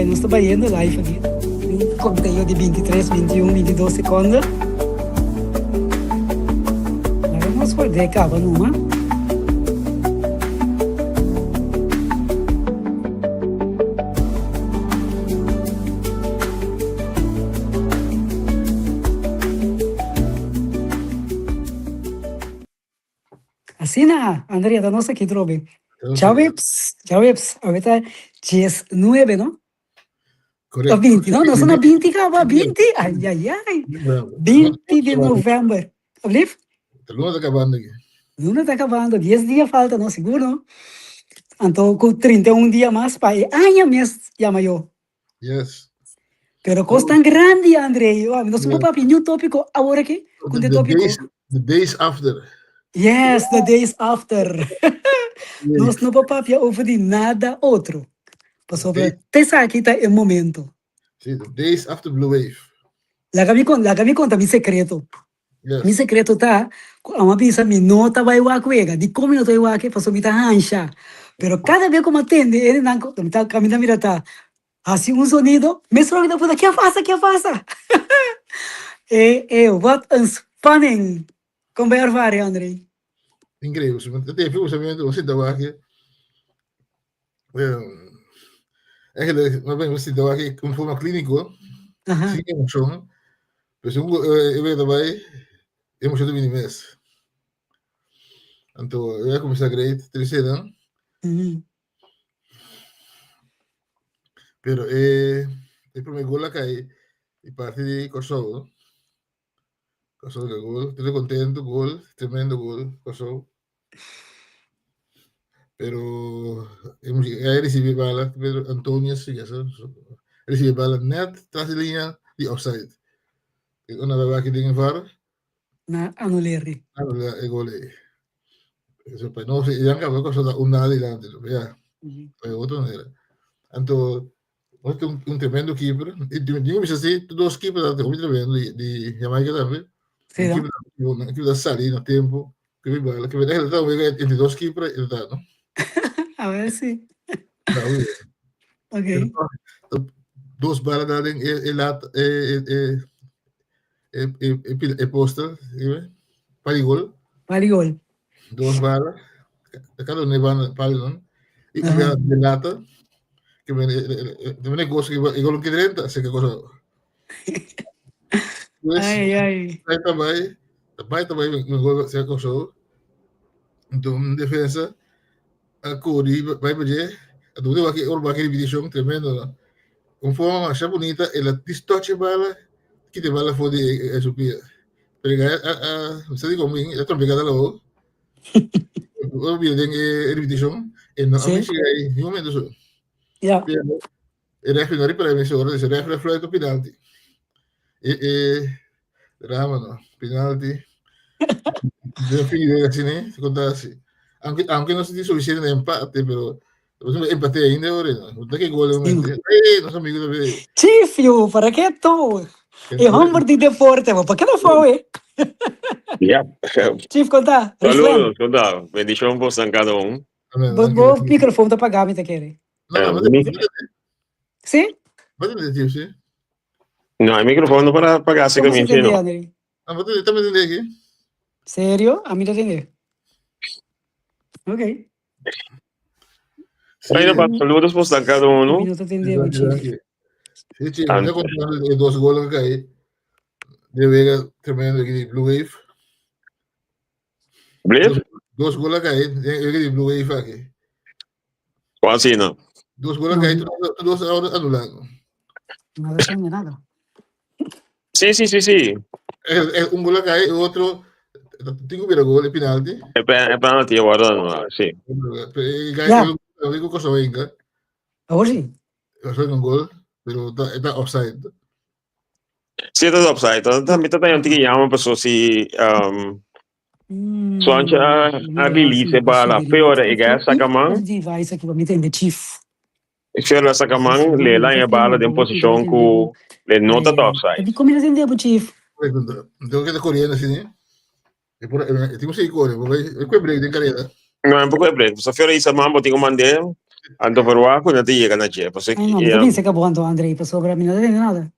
nos ta bayendo live aki. Un conteo di 23, 21, 22 seconde. Laga nos ward'é caba numa. Asina, Andrea, ta nos aki trobe. Djaweps, djaweps, awe ta diesnuebe, no? Correcto. Of binti, no? Nos ta na binti kaba, binti? Ay, ay, ay. Binti di november. Alblief? De luna ta kabando aki. Luna ta kabando, dies dia falta, no? Sigur, no? Anto ku 31 dia mas pa e aña mes yama yo. Yes. Pero kos tan grandi, André. Oh, nos no papia niun tópiko awor aki. Kun The, de the tópiko. days, the days after. Yes, the days after. Nos no por papia over di nada otro. Pasobra te esaki ta e momento. Sí, the days after Blue Wave. Laga mi kon, laga mi konta mi sekreto. Yes. Mi sekreto ta ku amo a bisa mi no ta bai wak wega. Dikon mi no ta bai wak? Pasobra mi ta hansha. Pero kada bes ku mi a tende e nan ku mi ta kaminda mira ta hasi un sonido, mesora mi ta puntra, ke a pasa, ke a pasa? E e wat een spanning! Kon bai ervara, André? Increíble. Te fi usa mi sinta wak. Eigenlijk, maar ben sinta wak un forma clínico, sin emoción. Pero si un e wega bai, emoción ta bini mes. Anto, e a kuminsá great, tercera. Pero e e promé gol a kai di parti di Kòrsou. Kòrsou ta gol, tur kontentu, gol, tremendo gol, Kòrsou. Pero e a risibí bala, Pedro Antonio si eso, risibí bala net tras di liña di offside. E una baba aki den e VAR. Na anuler e. Anuler e gol ei. Eso pa no, si yan kaba Kòrsou ta un nada dilanti, ya. Pa e otro manera. Anto Nos tin un tremendo keeper. Y digo bisa así, dos keeper ta hopi tremendo di, di Jamaica tambe. Sí, Un no? keeper un keeper ta sali na tempo. Que mi bala, que mi ta wega entre dos keeper y ta, no? A ver si. Ta wega. Ok. Pero no, dos bala da den e e lat e e e e e e, e poster, pa di gol. Pa di gol. Dos bala, cada un banda palo non. Y uh -huh. de lata, que me de me gozo que igual que drenta, se que cosa. Pues, ai, ai. Bai bai, bai bai me gol se cosa. Entonces, defensa a curi bai pa dje, a duna wak ora wak repeticion tremendo no. Un forma masha bunita el a distoche bala kita e bala for di e su pia. Pero e a a a sa di como a trompeca ta logo. Ora bira den e repeticion e no a Sí. mishi ahí ni un momento so. Ja. Pero e refri no ripara mi ora e refri a fluit penalti. E e Drama no, penalti. De fin de así, ne? Se conta así. Aunque, aunque no se tiene suficiente de empate, pero empate ainda ahora, no. No que gol Sí. Eh, nos amigos también. Chief, yo, para qué tú? E homber di deporte, bo, pa qué no foi? Ja. Chief, conta. Ruslan. Saludos, conta. Bendición por san cada un. Amén. Bo, bo microfoon ta pagá, mi ta kere. No, no, Mi- Sí? Wat is dit, sí? No, e microfoon no para pagar Como se mi tende, no. André? Ah, wat is dit? También aquí. Serio? A mi ta tende. Ok. Sí. Bueno, pa saludos por san cada A uno. mi no ta tende, bo, Chief. Sí, sí, me está contando de dos goles que hay. De Vega, tremendo aquí de Blue Wave. Blif? Dos goles que hay, de Vega de Blue Wave aquí. Cuál sí, no? Dos goles que hay, dos ahora anulados. No ta tende nada. Sí, sí, sí, sí. Un gol que hay, otro, tengo que gol, el penalti. E penalti ahora no, sí. Ja. Digo cosa venga. Ahora sí. Cosa un gol, pero está, está offside. Sí, ta offside. Tambe ta un tiki yama paso si um, Swantje a, a release e bala peor e ga saka man. Device aki pa mi tende chief. Fior a saka man, le la e bala den posicion ku le no ta offside. Di kom mi ta tende bo chief? Tengo que estar corriendo así, ¿eh? E por, e tengo que seguir corriendo, porque é que break den carrera. No, un poco de break. So Fior isa man, bo tin ku mand'é. Anto verwacht ku nan ta yega na dje. Pasobra Ay no, mi ta bisa ka bo anto Andrei, pasobra mi no ta tende nada.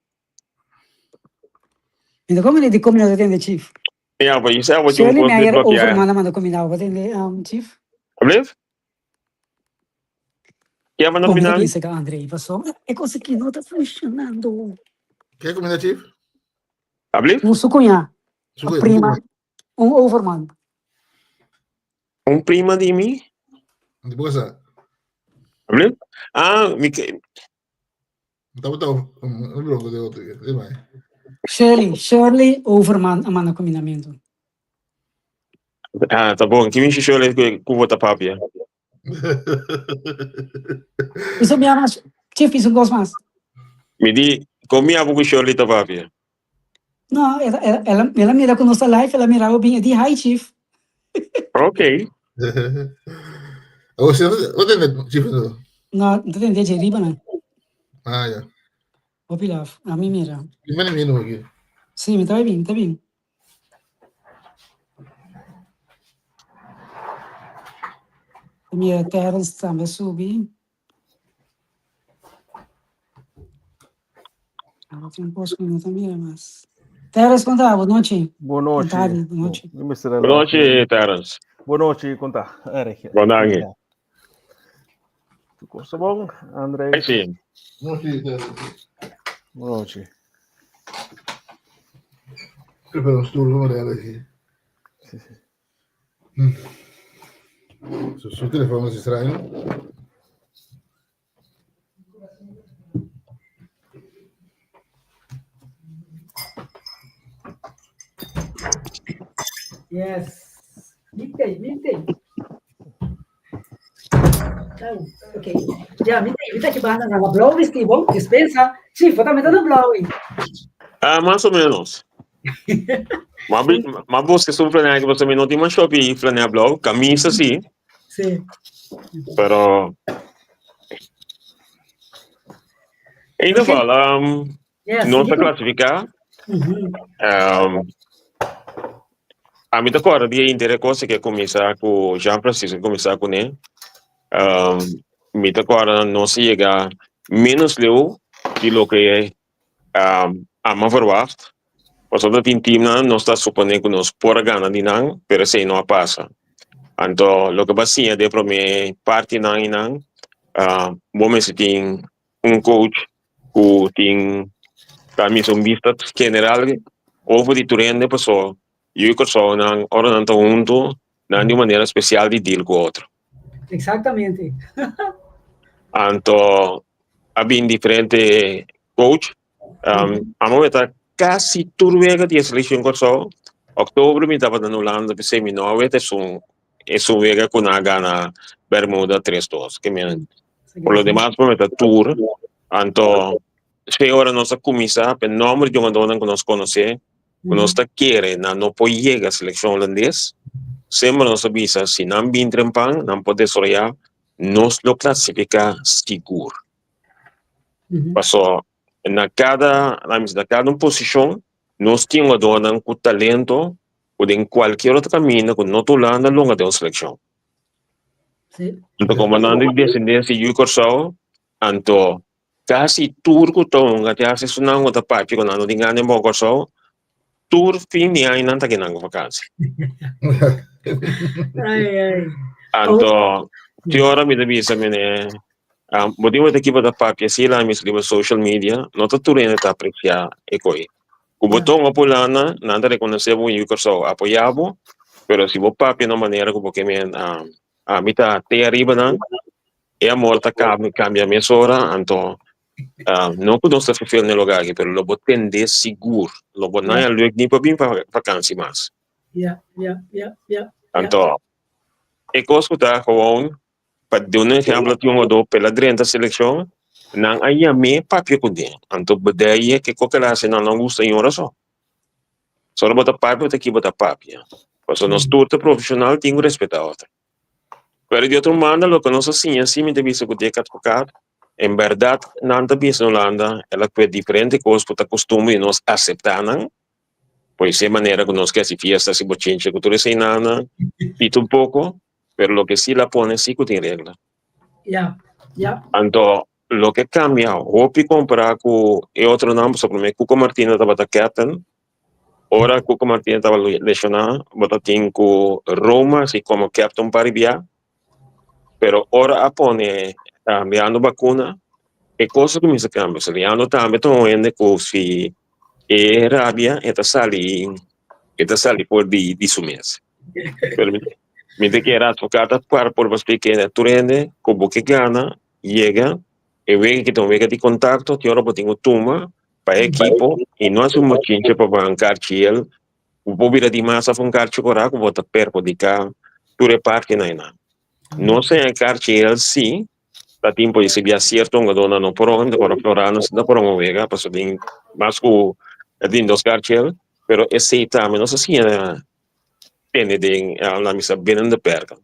Mi ta komende di komi no ta tende chief. Ya, pa isa bo tin un Shirley kos di Meyer blokeá. Overman a manda kumindá bo tende chief. Alblief? Ke manda Bo mi ta kumindá mi? bisa ka Andrei, pasobra e kos aki no ta funshonando. Ke kumindá chief? Alblief? Un su kuñá, Su a kuñá, prima, un Overman. Un prima di mi? Di bo sa. Alblief? Ah, mi ke. Tabata un bronco de otro, de mai. Shirley, Shirley Overman a manda kumindamentu. Ah, ta bon. Ki mishi Shirley ku ku bo ta papia? Bisa mi ama, Chief, bisa un kos mas. Mi di, kon mi abo ku Shirley ta papia? No, el, el, el, el a mira ku nos ta live, el a mira bo bin, e di hi Chief. Ok. O si, o tende Chief no? No, no ta tende dje riba nan. Ah, ya. Hopi love, a mi mira. Mi mani mi no aki. Sí, mi ta bin, mi ta bin. Mira Terence tambe subi. Awor tin kos ku no ta mira mas. Terence, kon ta? Bon nochi. Bon nochi. Bon tardi, bon nochi. Bo Bon nochi, Terence. Bon nochi, kon ta? Erg. Bon danki. Tur kos ta bon, André? Ai, sí. Nochi, Terence. Bon nochi. Prepara un stoel voor Marielle aquí. Sí, sí. Su, su teléfono es extraño. Yes. Mite, mite. Au, ok. Ja, mite, mite aki banda na blauw bisti, bon, dispensa. Chief, bo tambe ta na blauw. Ah, mas o menos. Ma bi- ma busca su flanel que você me não tem mais shopping flanel blauw, camisa sí, Sí. pero in ieder geval, Yes. no ta clasifica. A mi ta acorda di inter e cosa que comienza cu Jean Francisco comienza cu ne. Mi ta acorda nos llega menos leu di lo que ama verwacht. Pasobra tin teamnan nos ta supone cu nos por a gana di nan, pero esey no a pasa. Anto loke bo a siña den prome partinan y nan, bo mester tin un coach cu tin ta misa un bista general over di tur hende paso yu y Corsounan ora nan ta hunto nan di un manera special di deal cu otro. Exactamente. Anto a bin diferente coach. Um, amo weta casi tur wega di e seleccion Corsou. October mi tabata na Hulanda p'esei mi no a weta esun esun wega cu nan a gana Bermuda 3-2. Ke men por lo demas por meta tur. Anto fe ora nos a cuminsa pe nomber di jugadornan cu nos conoce ku nos ta kere nan no por yega selekshon holandes, semper nos a bisa si nan bin trempan nan por desaroyá, nos lo klasifiká sigur. Paso na kada na kada un posishon nos tin hugadornan ku talento ku den kualkier otro kaminda ku no ta Hulanda longa den un selekshon. Anto komo nan di desendensia yu Kòrsou anto Kasi tur ku ta hunga te hasi su nan ku ta papia ku nan no tin gana den bon Kòrsou, tur fin di aña nan ta kinan ku vakansi. Anto ki ora mi ta bisa mene, bo tin wet aki bo ta papia si la mi riba social media, no ta tur hende ta apresia e koi. Ku bo ta hunga por lana, nan ta rekonosé bo yu Kòrsou apoyá bo, pero si bo papia na un manera ku bo ke men ami ta te ariba nan, E amor ta cambia mesora, anto no cu nos ta verveel na e lugar aki, pero lo bo tende sigur, lo bo no haya leuk ni pa bin vakantie mas. Anto, e cos cu ta gewoon, pa duna un ehemplo, tin un jugador pela drenta seleccion, nan a yam'é papia cun'é, anto bedeye ke koke el a haci nan no gusta y un rason. Solo bo ta papia, bo ta ki bo ta papia. Pasobra nos tur ta profesional, tin cu respeta otro. Pero di otro banda loke nos a siña si mi ta bisa ku Dick Advocaat, en bèrdat nan ta bisa na Hulanda el a kue diferente kos ku ta kustumber di nos aseptá nan, pues e manera ku nos ke hasi fiesta, hasi bochinche ku tur esei nan pita un poko, pero loke si el a pone si ku tin regla. Ya. Ja. Anto loke kambia hopi kompará ku e otronan pasobra promé Cuco Martina tabata captain. Ora Cuco Martina tabata leshoná bo ta tin ku Roma si komo captain pa ribiá. Pero ora a pone Leandro Bacuna e kos a kuminsá kambia. So Leandro tambe ta un hende ku si e rabia e ta sali e ta sali for di di su mes. Pero mi mi ta kere advocaat a par por splika hende tur hende ku bo ke gana yega e wega ki ta un wega di kontakto tin ora bo tin ku tuma pa e ekipo i no hasi un bochinche pa bo hankarchi el Bo por bira di mas of un karchi kora ku bo ta perhudiká tur e partinan einan. No seña e karchi el si ta tin por risibi a sierto hungadónan no por ora ora Florano si ta por un wega pasobra tin mas ku e tin dos karchi el pero esei tambe nos a siña tene den nan bisa binnen de perken.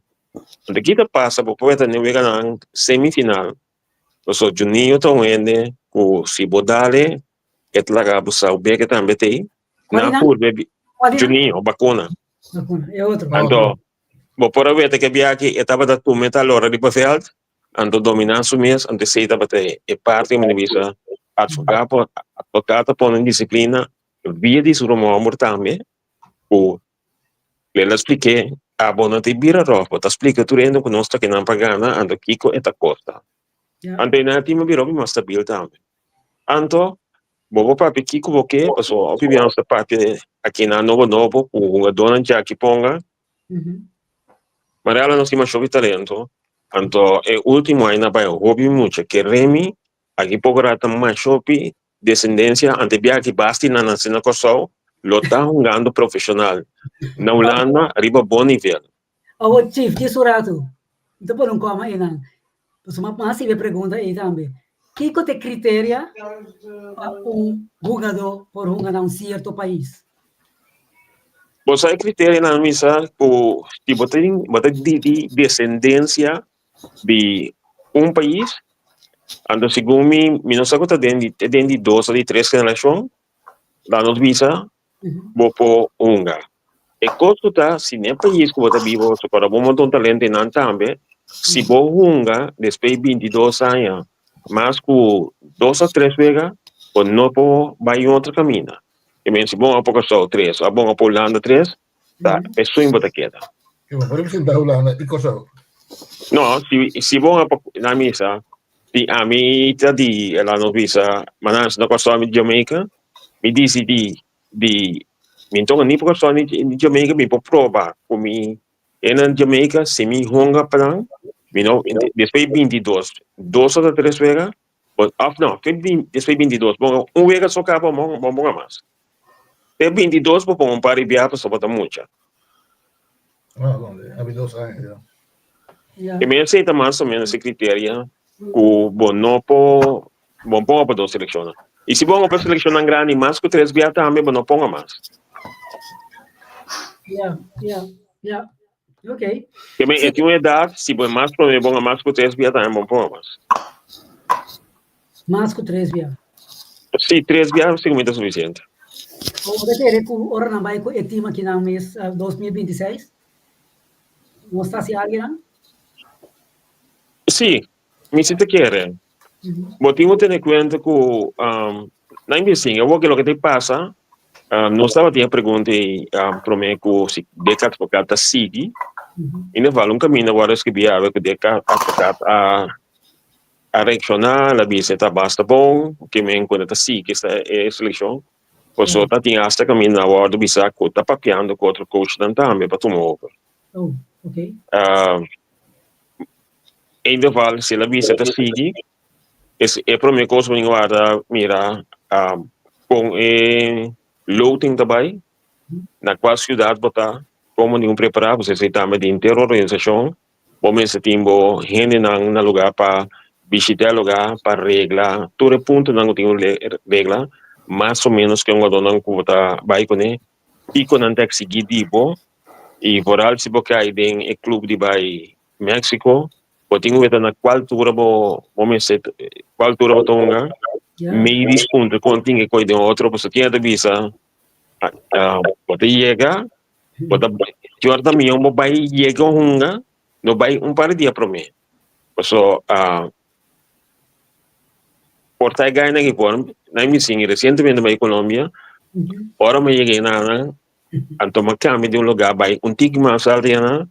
Anto ki ta pasa bo por weta den weganan semifinal pasobra Juninho ta un hende ku si bo dale E ta laga bo sa beke tambe tei. Cual Na nan? purbe bi Cual di nan? Juninho, bakuna. Bakuna, e otro. Anto, bo por a weta ke biaha e tabata tume tal ora riba veld, anto domina su mes, anto esei tabata e parti mi ta bisa advocaat por advocaat ta pone disiplina via di su ruman homber tambe ku el a splik'é abo no ta bira ròf, bo ta splika tur hende ku nos ta kinan pa gana, anto kiko e ta kosta. Anto e nan a tin bira hopi mas stabil tambe. Anto, bo por papia kiko bo ke, pasobra hopi bia nos ta papia akinan nobo nobo ku hungadónan djaki ponga. Mariala nos tin masha hopi talento, anto e último aña bai hopi mucha ke Remy aki poko rato masha hopi desendensia, anto e bia aki basti nan nase na Kòrsou lo ta hungando profeshonal na Hulanda riba bon nivel. Awor Chief, djis un ratu, mi ta pone un kòma einan. Pasobra mi a hasi e pregunta ei tambe. Kiko ta e kriteria pa un hugadó por hunga na un sierto pais? Bo sa e kriterianan mi sa ku si bo tin bo ta di di desendensia di un pais, anto segun mi mi no sa ku ta den di te den di dos o di tres generashon, laga nos bisa bo por hunga. E kos ku ta, si n'e pais ku bo ta biba bo ta bo monton talento einan tambe, si bo hunga despues di bintidos aña mas ku dos o tres wega, bo no por bai un otro kaminda. I men si bo hunga pa Kòrsou tres o bo hunga pa Hulanda tres, ta esun bo ta keda. Bo por representá Hulanda i Kòrsou? No, si si bo hunga pa nan misa, si ami ta di laga nos bisa, manan si na Kòrsou ami di Jamaica, mi disidí di mi no ni pa Kòrsou ni Jamaica mi por proba ku mi e na Jamaica si mi hunga pa nan mi no despues di 22 dos ota tres wega òf no despues di 22 bo un wega so kaba bo no hunga mas te 22 bo pon un par di biaha pasobra bo ta mucha. E mi esei ta mas o menos e criteria ku bo no por Bo ponga pa dos selekshonnan. I si bo ponga pa selekshonnan grandi mas ku tres bia tambe bo no ponga mas. Ya, ya, ya. Ok. Ke men e tin un edat, si bo e mas prome ponga mas ku tres bia tambe bo no ponga mas. Mas ku tres bia. Si, tres bia sigur mi ta sufisiente. Bo ta kere ku ora nan bai ku e team akinan mes 2026? Nos ta hasi algu nan? Si, Mi si ta kere. Bo tin ku tene kuenta ku nan investinga awor ke loke ta pasa nos tabatin e pregunta ei prome ku si Deka Advocaat ta sigui i nan fala un kaminda wòrdu skibi awe ku Deka Advocaat a a reakshoná el a bisa e ta basta bon ke men ku nan ta sigui esta e selekshon pasobra ta tin asta kaminda wòrdu bisa ku ta papiando ku otro coachnan tambe pa tuma over. In ieder geval, si el a bisa ta sigui, es e prome kos ku warda mira kon e loting ta bai, na kua siudat bo ta, komo ningun prepará, pasobra esei tambe di henter organisashon, bo mester tin bo hendenan na lugá pa bishitá e lugá, pa regla tur e puntonan ku tin ku regla, mas o ménos ke un hugadónan ku bo ta bai kuné, kiko nan ta eksigí di bo, i vooral si bo kai den e klup di bai Mexico, bo tin ku weta na kua altura bo bo mester kua altura bo ta hunga, mei di puntra kon tin ke koi den otro pasobra tin a ta bisa bo ta yega bo ta ki ora ta mihó bo bai yega hunga no bai un par di dia promé pasobra. Por ta e gainan aki por nan mi sigui recientemente bai Colombia, ora mi yega einan anto mi a cambia di un lugar bai un tiki mas alto einan,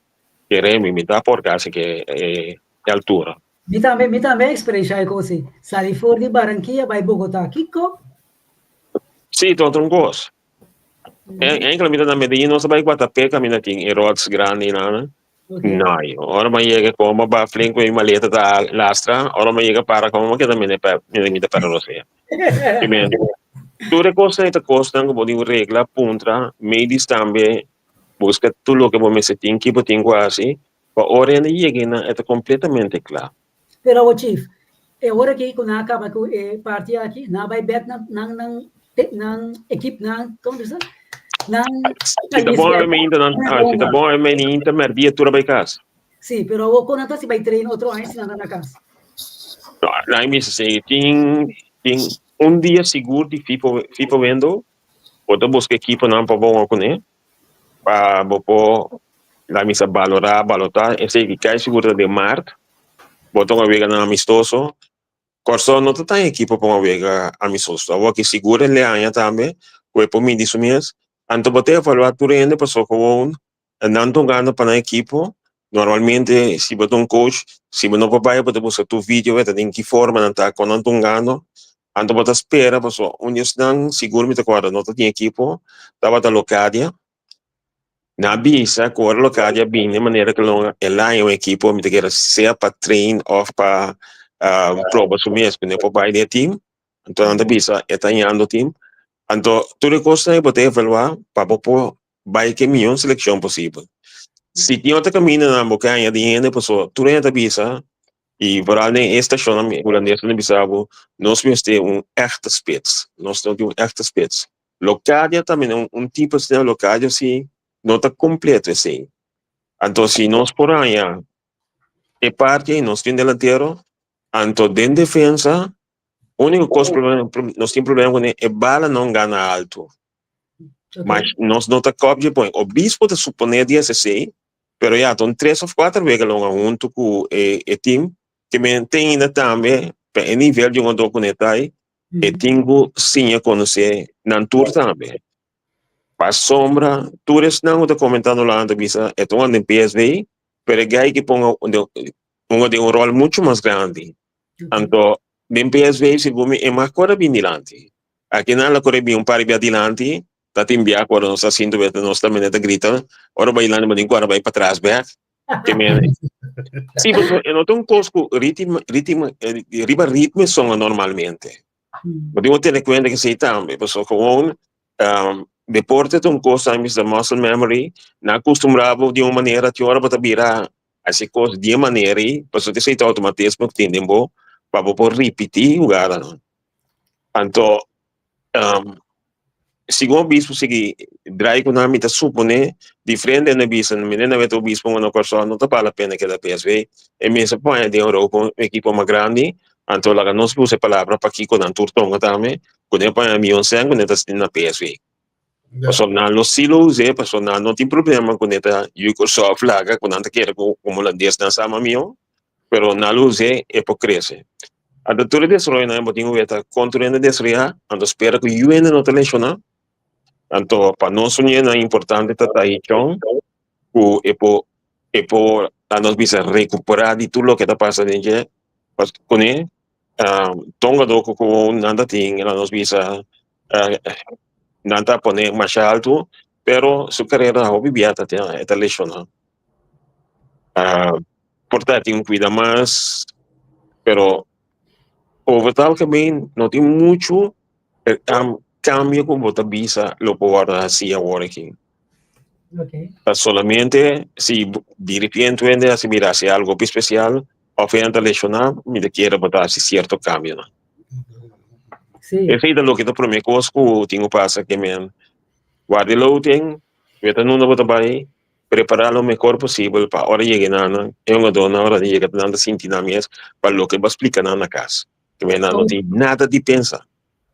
kere mi mi ta por casi ke e altura. Mi tambe mi tambe a experiencia e cos ei, sali for di Barranquilla bai Bogota, kico? Si, ta otro un cos. Enkele mi ta na Medellin nos a bai Guatapé caminda tin e rots grandi einan. No, ora mi yega como ba flink mi maleta ta lastra, ora mi yega para como mi keda mene pa mene mi ta para rosea. Tur e cosnan ta cosnan cu bo tin cu regla, puntra, medi's tambe, busca tur loke bo mester tin, ki bo tin cu haci, pa ora hende yega einan e ta completamente cla. Pero awor chief, e ora aki cu nan a caba cu e parti aki, nan a bay bek nan nan nan nan equip nan, como ta bisa? Nan Si ta bon awe mainta nan, ah, si ta bon awe mainta merdia tur a bay cas. Si, pero awor con nan ta si bay train otro aña si nan ta na cas? No, nan bisa si tin tin un dia sigur di FIFA FIFA window, bo ta busca equiponan pa bo cune. Pa bo por la misa balorá, balotá, esei ki kai sigur ta den mart, bo ta un weganan amistoso. Kòrsou no ta tan ekipo pa un wega amistoso. Awor ki sigur e leaña tambe ku e por midi su mes. Anto bo ta evaluá tur hende pasobra gewoon nan ta hungando pa nan ekipo. Normalmente si bo ta un coach, si bo no por bai bo ta buska tur video weta den ki forma nan ta, kon nan ta hungando. Anto bo ta spera pasobra un di esnan sigur mi ta kòrda no ta tin ekipo tabata Locadia. Nan a bisa ku ora Locadia bini manera ku lo el haña un ekipo mi ta kere sea pa train òf pa proba su mes ku no por bai den e team. Anto nan ta bisa e ta hañando team. Anto tur e kosnan ei bo ta evaluá pa bo por bai ku e mihó selekshon posibel. Si tin otro kamindanan bo ke haña di hende pasobra tur hende ta bisa I vooral den e stashonnan hulandesnan ta bisa bo, nos mester un echte spits, nos no tin un echte spits. Locadia tambe un un tipo asina, Locadia si no ta completo esei. Anto si nos por haña e parti ei nos tin delantero, anto den defensa unico cos nos tin problema cune e bala no gana alto. Mas nos no ta kop dje pon. Obispo ta supone di esei, pero ya ta un tres of kuater wega longa huntu ku e e team ke men te ainda tambe pa e nivel di un ku ne ta ei, e tin ku siña konosé nan tur tambe. Pasobra tur esnan ku ta komentando lo anto bisa e ta un den PSV, pero e guy ki ponga un den un ròl muchu mas grandi. Anto den PSV segun mi e mas kore bin dilanti. Aki nan lo kore bin un par di bia dilanti, ta tin bia ku ora nos ta sintu bes nos ta mene ta grita, ora bai dilanti bo tin ku ora bai patras bek. Ke mene. Si, pasobra e no ta un kos ku ritmo, ritmo, riba ritmo e songa normalmente. Bo tin ku tene kuenta ku esei tambe, pasobra gewoon deporte ta un kos tambe bisa muscle memory, nan a kustumbrá bo di un manera tin ora bo ta bira hasi kos di e manera ei, pasobra esei ta outomatismo ku tin den bo pa bo por ripití hugadanan. Anto, segun obispo sigui drai ku nan, mi ta suponé diferente hende bisa, mi no ta obispo na Kòrsou no ta bal la pena keda PSV, e mester paña den Europa un ekipo mas grandi, anto laga nos usa e palabra pakiko nan tur tonga tambe, ku nan paña mion sèn ku nan ta sinti na PSV. Pasobra nan lo si lo us'é, pasobra nan no tin problema ku nan ta yu Kòrsou òf laga ku nan ta kere ku komo hulandes nan sa mas mihó, pero nan lo us'é e por krese. Anto tur e desaroyonan bo tin ku weta kon tur hende desaroyá, anto spera ku yu hende no ta leshoná. Anto pa nos un hende importante ta Tahichon ku e por e por a nos bisa rekuperá di tur loke ta pasa den dje pas kuné tongadó ku ku nan ta tin a nos bisa nan ta pone masha altu pero su karera hopi bia ta e ta leshoná. Por ta tin cuida mas, pero over het algemeen no tin mucho cambio cu bo ta bisa lo por wordo haci awor aki. Ta solamente si di repente hende haci mira haci algo hopi especial of hende ta lesiona, mi ta kere bo ta haci cierto cambionan. Esey ta loke ta prome cos cu tin cu pasa ke men guarda e loting, weta nunda bo ta bay. Prepará lo mehor posibel pa ora yega nan, e hungadónan ora di yega nan ta sinti nan mes pa loke bo a splika nan na kas. Te mei nan no tin nada di pensa.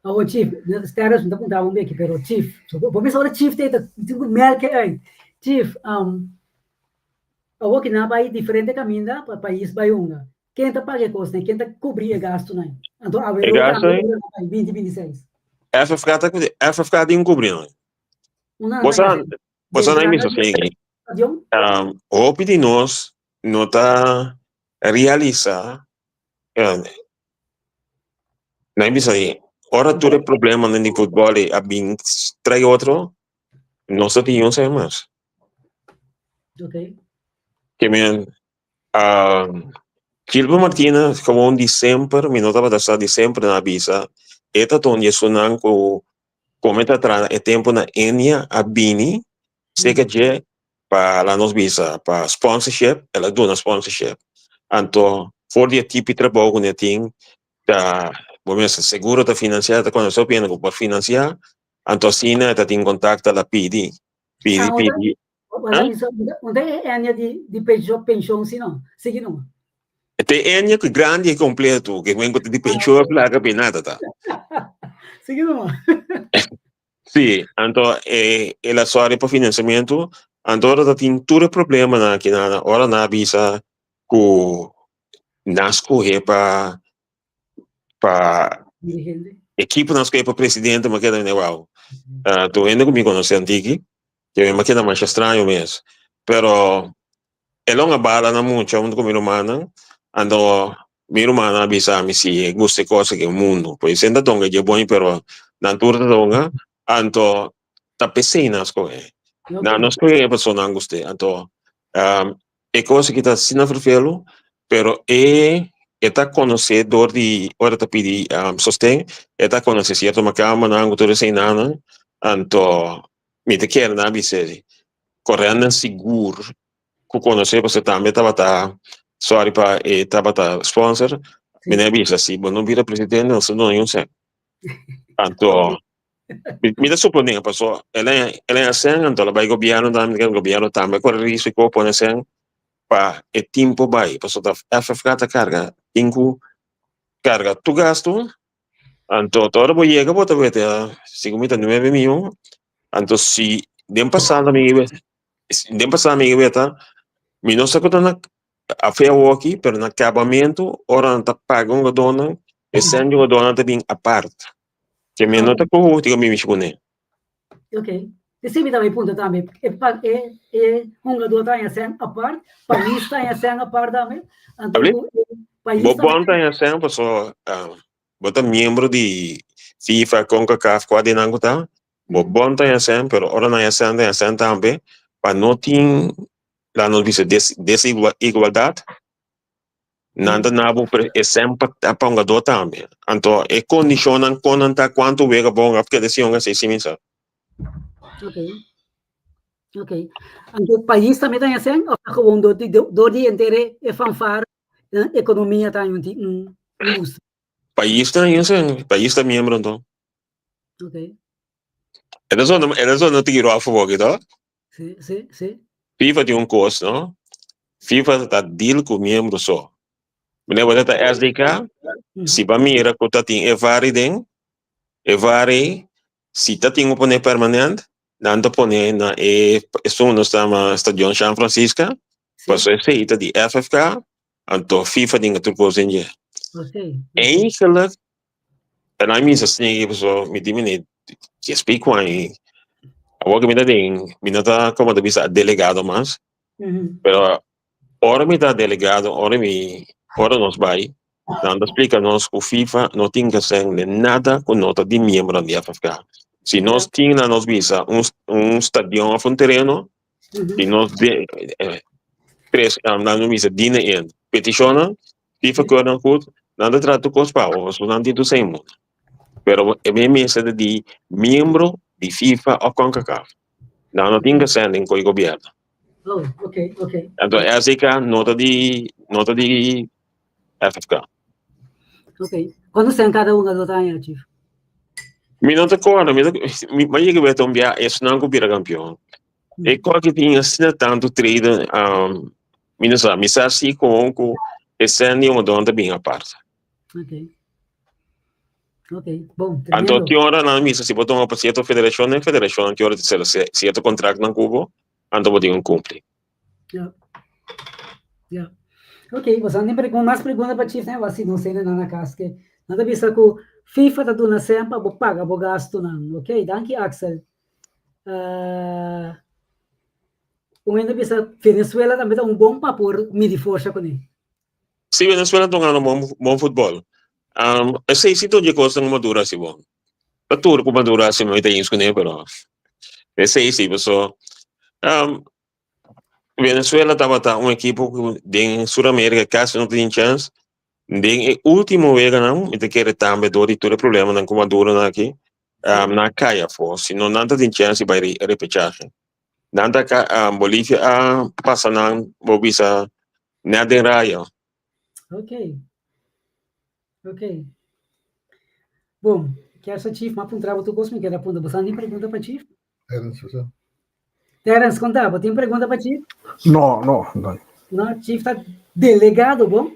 Awo chief, Sterres mi ta puntra bo un beki, pero chief, bo mester ora chief ta tin ku merke ei. Chief, awo ki nan a bai diferente kaminda pa pais bai hunga. Ken ta paga e kosnan? Ken ta kubrí e gastunan? Anto awe E rota gastunan? awe rota bai 2026. FFK ta FFK tin kubrí nan. Una Bo sa, nan bo sa nan misa segi. stadion? Hopi di nos no ta realisa nan bisa di ora tur e problemanan di futbol ei a bin trae otro, nos ta tin un sèn mas. Okay. Ke men Gilbert Martina gewoon di semper, mi no tabata sa di semper nan a bisa, e ta ton di esunnan ku kome ta traha e tempu na Enia a bini seka dje pa laga nos bisa pa sponsorship, el a duna sponsorship. Anto for di e tipo di trabou ku nan tin ta bo mester seguro ta finansia ta konosé hopi hende ku por finansia, anto asina e ta tin kontakto el a pidi, pidi, pidi. Unda e enia di penshon si no? Sigui numa. Te enia ku grandi e kompleto, ke wen ku ta di penshon plaka pe nada ta. Sigui numa. Si, anto e el a sòri pa finansiamentu, anto ora ta tin tur e problemanan aki nan, ora nan a bisa ku nan skohe pa pa Dirigente. ekiponan skohe pa presidente, mi a keda mende wou. Tur hende ku mi konosé antiki, ke mi a keda masha straño mes. Pero e longa bala na mucha huntu ku mi rumannan, anto mi rumannan a bisa mi si e gusta e kos aki mundu. Pues e ta donga dje bon pero nan tur ta donga, anto ta p'esei nan a skohe. Nan no skohe e pasobra nan gust'é. Anto e kos aki ta asina ferfelu, pero e e ta konosé dor di ora ta pidi sosten, e ta konosé sierto makamanan ku tur eseinan, anto mi ta kere nan a bisa korenan sigur ku konosé pasobra tambe tabata sòri pa e tabata sponsor mi a bisa si bo no bira presidente nos ta duna yu un sèn anto mi ta suponé pasobra el a el a sèn anto el a bai gobièrnu tambe gobièrnu tambe kore risiko pone sèn pa e timpo bai pasobra ta FFK ta karga tin ku karga tur gastu anto ora bo yega bo ta wete segun mi ta nuebe miyon anto si den pasado mi den pasado mi weta mi no sa ku ta na afe awoki pero na kabamentu ora nan ta paga un gadónan e sèn di un gadónan ta bin apart ke mi no ta ku hopi mi mishi kuné. Ok. Esei mi tabata puntra tambe. E pa e e hungadó ta haña sèn apart, pais ta haña sèn apart tambe. Anto Abli? ku e pais Bo tambe bon ta haña sèn pasobra bo ta miembro di FIFA, Concacaf, kua di nan ku ta, bo bon ta haña sèn, pero ora nan haña sèn ta haña sèn tambe pa no tin laga nos bisa desigualdat, nan ta na bo e sèn pa pa hungadó tambe. Anto e kondishonnan kon nan ta, kuantu wega bo hunga, keda si hunga esei si mi sa. Ok. Ok. Anto pais tambe ta haña sèn òf ta gewoon dor di dor di henter e fanfare ekonomia ta haña un un boost? Pais ta haña sèn, pais ta miembro anto. Ok. E ta zona, e ta zona tiki rof awor aki to. Sí, sí, sí. FIFA tin un kos, no? FIFA ta deal ku miembro so. Meneer, bo ta SDK, si ba mira ku ta tin e VAR den, e VAR si ta tin ku pone permanent, nan ta pone na e esun nos ta yama Stadion San Francisca, pasobra esei ta di FFK, anto FIFA tin tur kos den dje. Eigenlijk En ai misa sneaky paso mi di mene ke speak wan i awor ke mi ta den mi no ta como ta bisa delegado mas pero ora mi ta delegado ora mi ora nos bai nan ta splika nos ku FIFA no tin ke hacer nada ku no ta di miembronan di FFK si nos tin na nos bisa un un stadion of un tereno si nos de tres nan ta bisa dina en petishonnan FIFA keur nan goed, nan ta traha tur kos pa bo, pasobra nan tin tur sèn mundu. Pero e mi mester ta di miembro di FIFA òf Concacaf. Nan no tin ke sèn den koe gobièrnu. Oh, okay, okay. Anto SDK no ta di, no ta di FFK. Okay. Kuantu sèn kada un lo ta haña, Chief? Mi no ta kòrda, mi ta, mi a yega wet un bia esnan ku bira kampion. E kòke ki tin asina tantu trader, Mi no sa, mi sa si kon ku e sèn di un don ta bin apart. Ok. Ok, bon, Anto tremendo. ki ora nan misa si bo tuma pa sierto federashon, e federashon ki ora ta sera sierto kontraktnan ku bo, anto bo tin ku kumpli. Ja. Ja. Ok, boso tin pregun mas pregunta pa Chief o así nos hende nan na kas ke nan ta bisa ku FIFA ta duna sèn pa bo paga bo gastunan. Ok, danki Axel. Uh, un hende bisa Venezuela tambe ta un bon pa por midi forsa kuné. Si Venezuela ta hungando bon bon futbol. Um, esei si ta un dje kosnan ku Maduro hasi bon. Ta tur ku Maduro hasi mi ta eens kuné, pero esei si paso um, Venezuela tabata un ekipo ku den Suramérika kasi no tin chèns. Den e último weganan mi ta kere tambe dor di tur e problemanan ku Maduro nan aki, um, nan a kai afó. Si no nan ta tin chèns di bai repechahe. Nan ta ka, um, Bolivia a pasa nan, bo bisa, net den raya. Ok. Ok. Bon, kier sa Chief, m'a puntra bo tur kos, mi keda puntra. Bo sa ni pregunta pa Chief? Terence, bo sa. Terence, konta, bo tin pregunta pa Chief? No, no, no. No, Chief ta delegado, bon?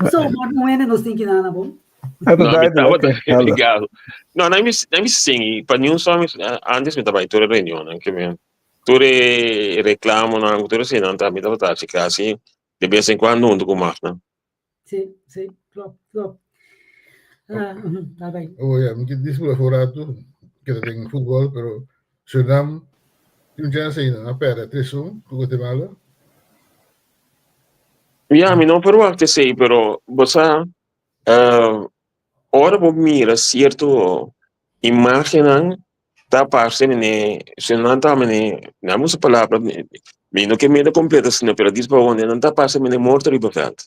So, un hende nos tin ki nana, bon? No, mi tabata delegado. No, na mi, na mi singi, pa ni un solo, antes mi tabata tur e reunionnan, ke men, tur e reclamonan, tur eseinan ta, mi tabata haci casi de bes en cuando hunto cu Magna. Sí, sí, klopt, klopt. Ah, uh, bye bye. Oh ja, mi ke disculpa voor rato, keda den futbol, pero Surinam tin un chance ainda, a perde 3-1 ku Guatemala. Ja, mi no verwacht esei, pero bo sa, uh, ora bo mira cierto imagennan, ta parse mene, si nan ta mene, nan usa palabra, mi no ke mira completo asina, pero dis pa wonde, nan ta parse mene morto riba veld.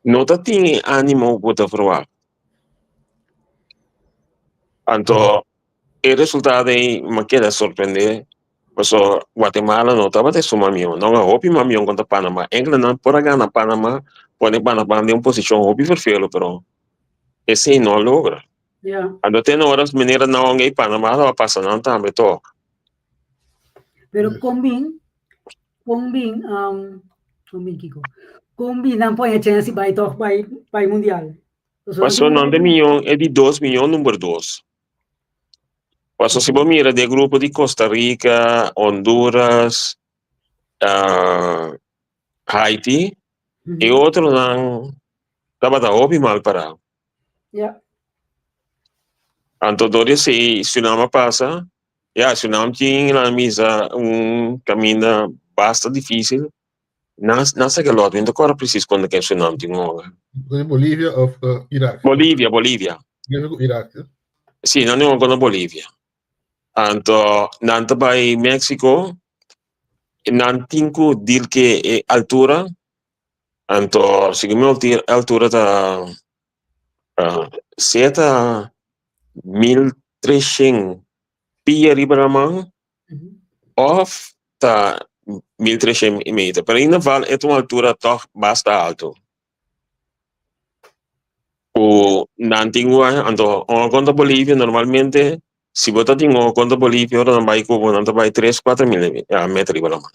No ta tin e animo ku bo ta verwacht. Anto, e resultado ei mi keda sorprende, pasobra Guatemala no tabata esun mamion, nan a hopi mamion kontra Panama, enkele nan por a gana Panama, pone Panama den un posishon hopi ferfelo, pero esei no a logra. Ja. Anto te na ora manera nan ei Panama lo a pasa nan tambe tok. Pero kon bin, kon bin, um, kon bin kiko? Kon bin nan pone chance bai tok bai bai mundial? Paso nan ta miyon e di dos miyon number dos. Paso si bo mira den grupo di Costa Rica, Honduras, uh, Haiti, e otronan tabata hopi mal pará. Ja. Anto dor di esei Surinam a pasa, ya Surinam tin nan misa un kaminda basta difísil. Nan nan sa ke lot, mi no ta kòrda presis konta ken Surinam tin ora. Bolivia of Irak? Bolivia, Bolivia. Bolivia ku Irak. Sí, nan tin kontra Bolivia. Anto nan ta bai Mexico, nan tin ku deal ke e altura. Anto segun mi e altura ta seta 1300 pia riba laman of ta 1300 meter. Pero in ieder geval e ta un altura toch basta alto. Ku nan tin anto ora kontra Bolivia normalmente si bo ta tin ora kontra Bolivia ora nan bai ku bo nan ta bai tres kuater mil meter riba laman.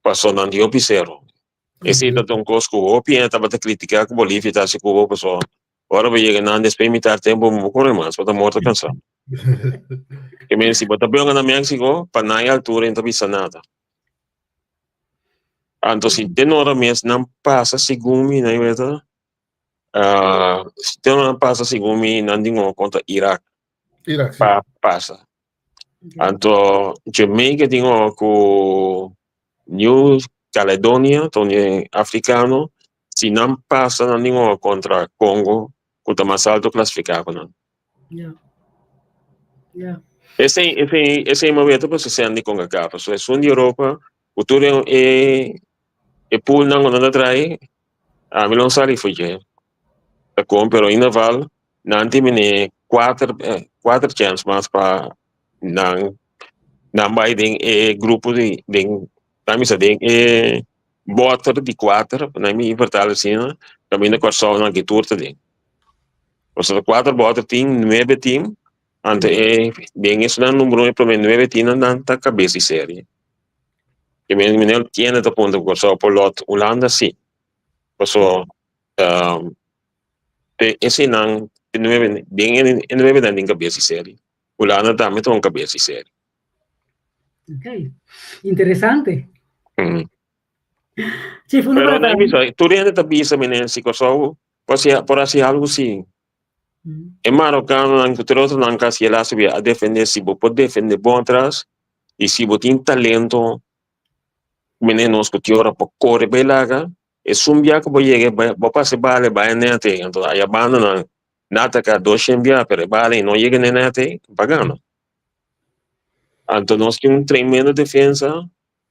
Paso nan tin hopi sero. Esei ta un kos ku hopi hende tabata kritiká ku Bolivia ta hasi ku bo paso ora bo yega nan despues mitar tempu bo no kore mas bo ta morto kansá. Ke men si bo ta bionga na Mexico pa nan e altura e no ta bisa nada. Anto si den ora mes nan pasa segun mi nan weta si den ora nan pasa segun mi nan tin kontra Irak Irak, si. pa pasa. Anto Jamaica tin ora ku New Caledonia, ta un afrikano, si nan pasa nan tin ora kontra Congo ku ta mas alto klasifiká ku nan. Ja. Ja. Esei, esei, esei mi weta pasobra esei di Concacaf. Pasobra esun di Europa ku tur e e e poolnan ku nan ta trae, ami lo sali for dje. Ta kon, pero in geval nan tin mene kuater kuater chèns mas pa nan nan bai den e grupo di den nan bisa den e bòter di kuater nan mi vertal asina kaminda Kòrsou nan ki tur ta den. Pasobra kuater bòter tin nuebe tim anto e den esunnan numero e prome nuebe timnan nan ta kabes di serie. Ke men mene tiende ta puntra ku Kòrsou por lòt Hulanda si pasobra Te eseinan e nuebe den e nuebenan den kabes di seri. Hulanda tambe ta un kabes di seri. Ok, interesante. Mm. Chief, uno Pero para na bisa, tur hende ta bisa menen si Kòrsou por hasi por hasi algu si. E marokanonan ku tur otronan ka hasi e laatste bia a defende si bo por defende bon atras i si bo tin talento menen nos ku tin ora pa kore bai laga esun bia ku bo yega bo pasa e bala e bai nete anto aya bandanan na ataka doshen bia pero e bala no yega na e nete pa gana. Anto nos tin un tremendo defensa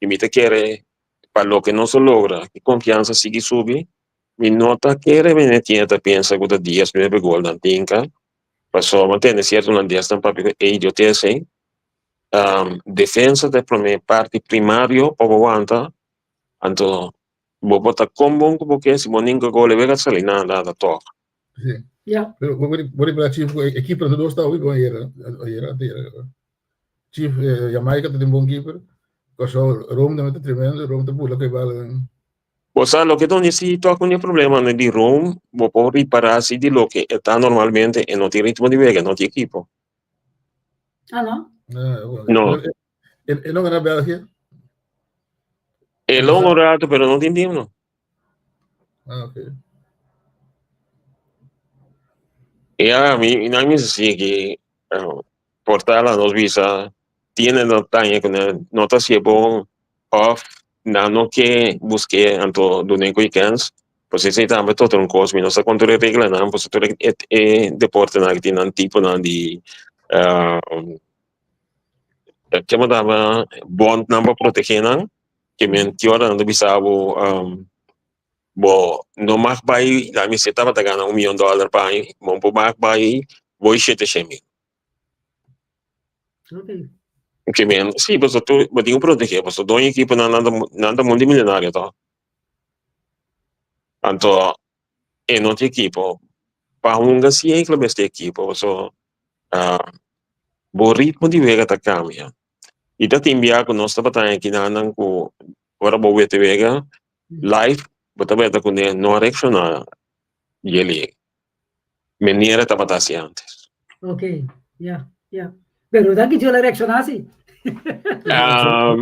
i mi ta kere pa loke nos a logra e konfiansa sigui subi. Mi no ta kere mene tin e ta pensa ku ta dies nuebe gol nan tinka pasobra mi tende sierto hulandes nan papia ku ey yo te esey. Defensa ta e prome parti primario pa bo wanta anto bo por ta kon bon ku bo ke si bo ninka gol e wega sali nada ta tok. Sí. Ja. Pero bo bo riba Chief ku e keeper dos ta hopi bon ayera ayera anteayera. Chief Jamaica ta tin bon keeper. Kòrsou Rome tambe ta tremendo Rome ta bula ku e bala. Bo sa loke ta un si tok un problema di Rome bo por ripara si di loke e ta normalmente e no tin ritmo di wega no tin ekipo. Ah no? No. E no gana België? E lo un rato pero no tin team no. Ah, ok. Ya, mi nan mi si que portala nos bisa tiene no taña ku no ta si bon of nan no ke buske anto dune ku kens pues esei tambe ta otro un kos mi no sa kontra e reglanan pues tur e e deportenan aki tin nan tiponan di kema ta bondnan pa protege nan ke men ki ora nan ta bisa bo bo no mag bai la mi si tabata gana un miyon dòler pa aña bo no por mag bai bo shete shen mil. Ke men si pasobra tur bo tin ku protegé pasobra doño ekiponan nan ta nan ta multimillonario to. Anto e no tin ekipo pa hunga si e mester ekipo pasobra bo ritmo di wega ta kambia i ta tin bia ku nos tabata aki nan ku ora bo wete wega live bo ta weta kuné no a reakshoná djeli manera tabata hasi antes. Ok, ya, ya. Pero danki Dios la reacciona si.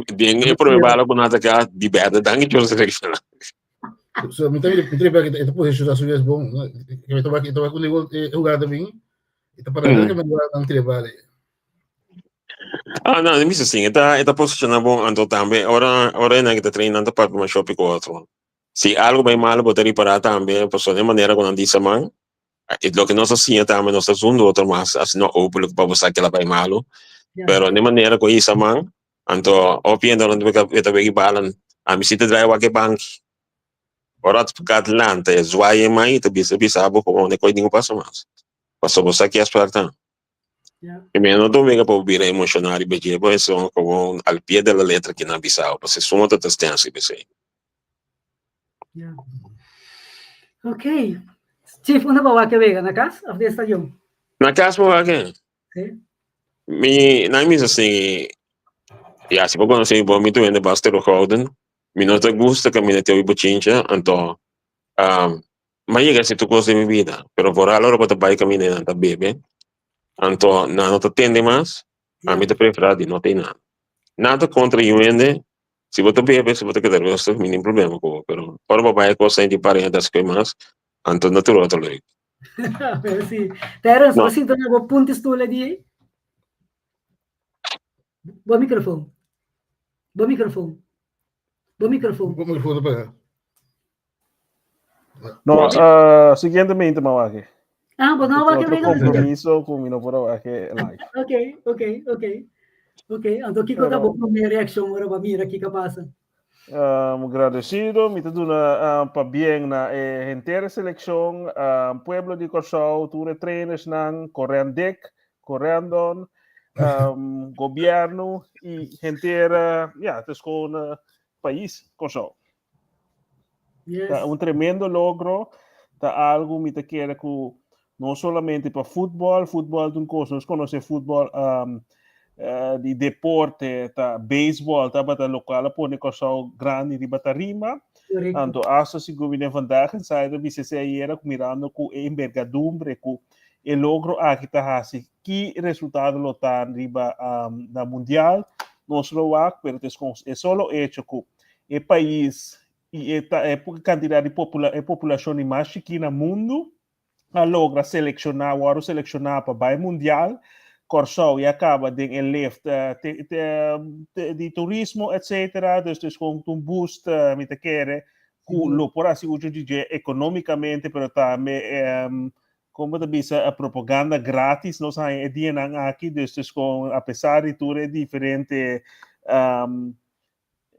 Den e prome bala ku nan ataká di bèrdè danki Dios a reacciona. So mi ta mi ta riba e ta posiciona su mes bon. Mi ta wak ta wak un gol e hugada bin. E ta para que me nan tira bala. Ah, no, mi sin, e ta posiciona bon anto tambe ora ora nan ta train nan ta papia masha hopi ku otro. Si algo bai malo bo ta ripará tambe pasobra e manera ku nan disa man e loke nos a siña tambe nos ta zunda otro mas asina openlijk pa bo sa kila bai malo pero e manera ku a hisa man anto hopi hende e ta weki balan ami si ta drai wak e banki ora kat lanta e zwai e man i ta bisa bisa bo komo e kos ningun pasa mas pasobra bo sa ki afsprak ta. I mi no ta obliga pa bo bira emocioná riba dje, bo esun gewoon al pie de la letra ki nan bisa bo, pasobra esun otro ta stens riba esei. Ya. Ok. Chief, unda bo wak e wega? Na kas of den stadion? Na kas bo wak e. Sí. Mi, nan misa sigui, ya, si bo konosé mi bon, mi ta wende basta Gouden. Mi no ta gusta kaminda te obi bochincha, anto, M'a yega hasi tur kos den mi bida, pero vooral ora bo ta bai kaminda i nan ta bebe, anto nan no ta tende mas, ami ta preferá di no tei nada. Nada kontra yu hende, si bo ta bebe, si bo ta keda rustig, mi tin problema ku bo, pero ora bo bai e kos ei di pareha ta hasi mas, anto no tur otro leuk. Sí. Terence, bo sinta na bo punta stoel di ei? Bo microfoon. Bo microfoon. Bo microfoon. Bo microfoon ta paga. No, uh, siguientemente ma wak. Ah, bo no wak Otro compromiso ku mi no por wak live. Ok. Ok, anto kiko ta bo promé reakshon ora bo mira kiko pasa? Um, agradecido, mi ta duna um, pabien na e henter seleccion, um, pueblo di Kòrsou, tur e trainersnan, Corendek, Corendon, um, gobierno i henter, ja, het is gewoon uh, pais Kòrsou. Yes. Ta un tremendo logro, ta algo mi ta kere ku no solamente pa futbol, futbol ta un kos, nos konosé futbol um, uh, di deporte, ta baseball, tabata lokual a pone Kòrsou grandi riba tarima. Correcto. Anto hasta sigur mi den vandaag inside a bisa esei ayera ku mirando ku e envergadumbre ku e logro aki ta hasi ki resultado lo ta riba um, na mundial, nos lo wak, pero het is gewoon e solo hecho ku e pais i e ta e kantidat di popula e populashon di mas chikí na mundu a logra selekshoná wòrdu selekshoná pa bai mundial. Kòrsou ya kaba den e lift di turismo etcetera dus dus kon un boost mi ta kere ku lo por hasi uso di dje ekonómikamente pero tambe kon bo ta bisa propaganda gratis nos haña e dianan aki dus dus kon apesar di tur e diferente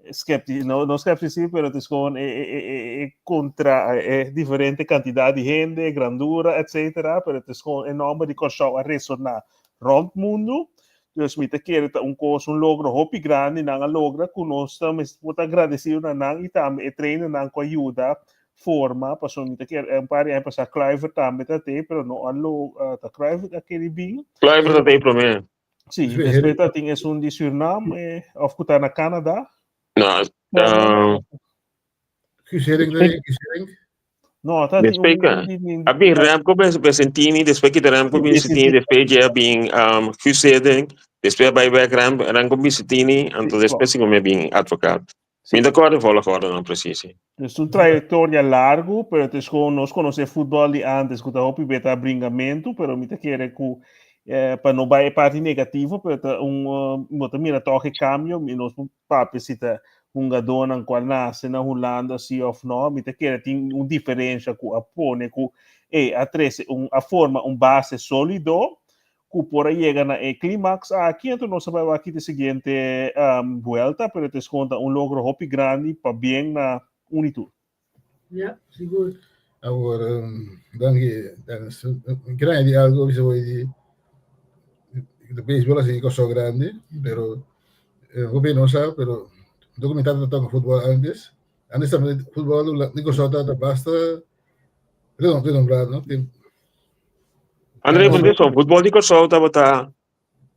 skepti no no skeptici pero het is gewoon e, e, e, e contra e diferente cantidad di hende, grandura, etcetera, pero het is gewoon e nomber di Kòrsou a resoná rond mundo. Dus mi ta kere ta un kos, un logro hopi grandi nan a logra ku nos ta mes por ta agradecido na nan i tambe e trainernan ku a yuda forma, pasobra mi ta kere un par di aña pasá Kluivert tambe ta te, pero no a lo ta Kluivert a kere bin. Kluivert ta te promé. Sí, después ta tin esun di Surinam, eh, of ku ta na Canada. No, Guus Hiddink, nee, Guus Hiddink. No, ta tin Después un, ka- di, di, a bin Remco Besentini, después kita Remco Besentini, después ya bin um, Guus Hiddink, después bai back Rem, Remco Besentini, anto Sí, después sigo me bin advocaat. Mi ta acuerdo volgorde no precies. Dus un trayectoria largo, pero het is gewoon, nos conoce fútbol di antes, ku ta hopi beta bringamento, pero mi ta kere ku eh, pa no bai e parti negativo, pero ta un, uh, bo ta mira toch e cambio, mi nos papia si ta hungadornan cual nace na Hulanda si of no, mi ta kere tin un diferencia ku a pone ku eh, a trece un, a forma un base solido, ku por a yega na e klimaks aki, anto nos a bai wak di siguiente um, buelta, pero het is gewoon ta un logro hopi grandi pa bien na un i tur. Ja, sigur. Awor, um, danki, Dennis. Grandi di algo, bisa voi di de baseball así cosa grande, pero hopi no sa, pero documentado ta fútbol antes. Antes también fútbol di cosa ta basta renombrado, no? André, por eso, futbol di Kòrsou tabata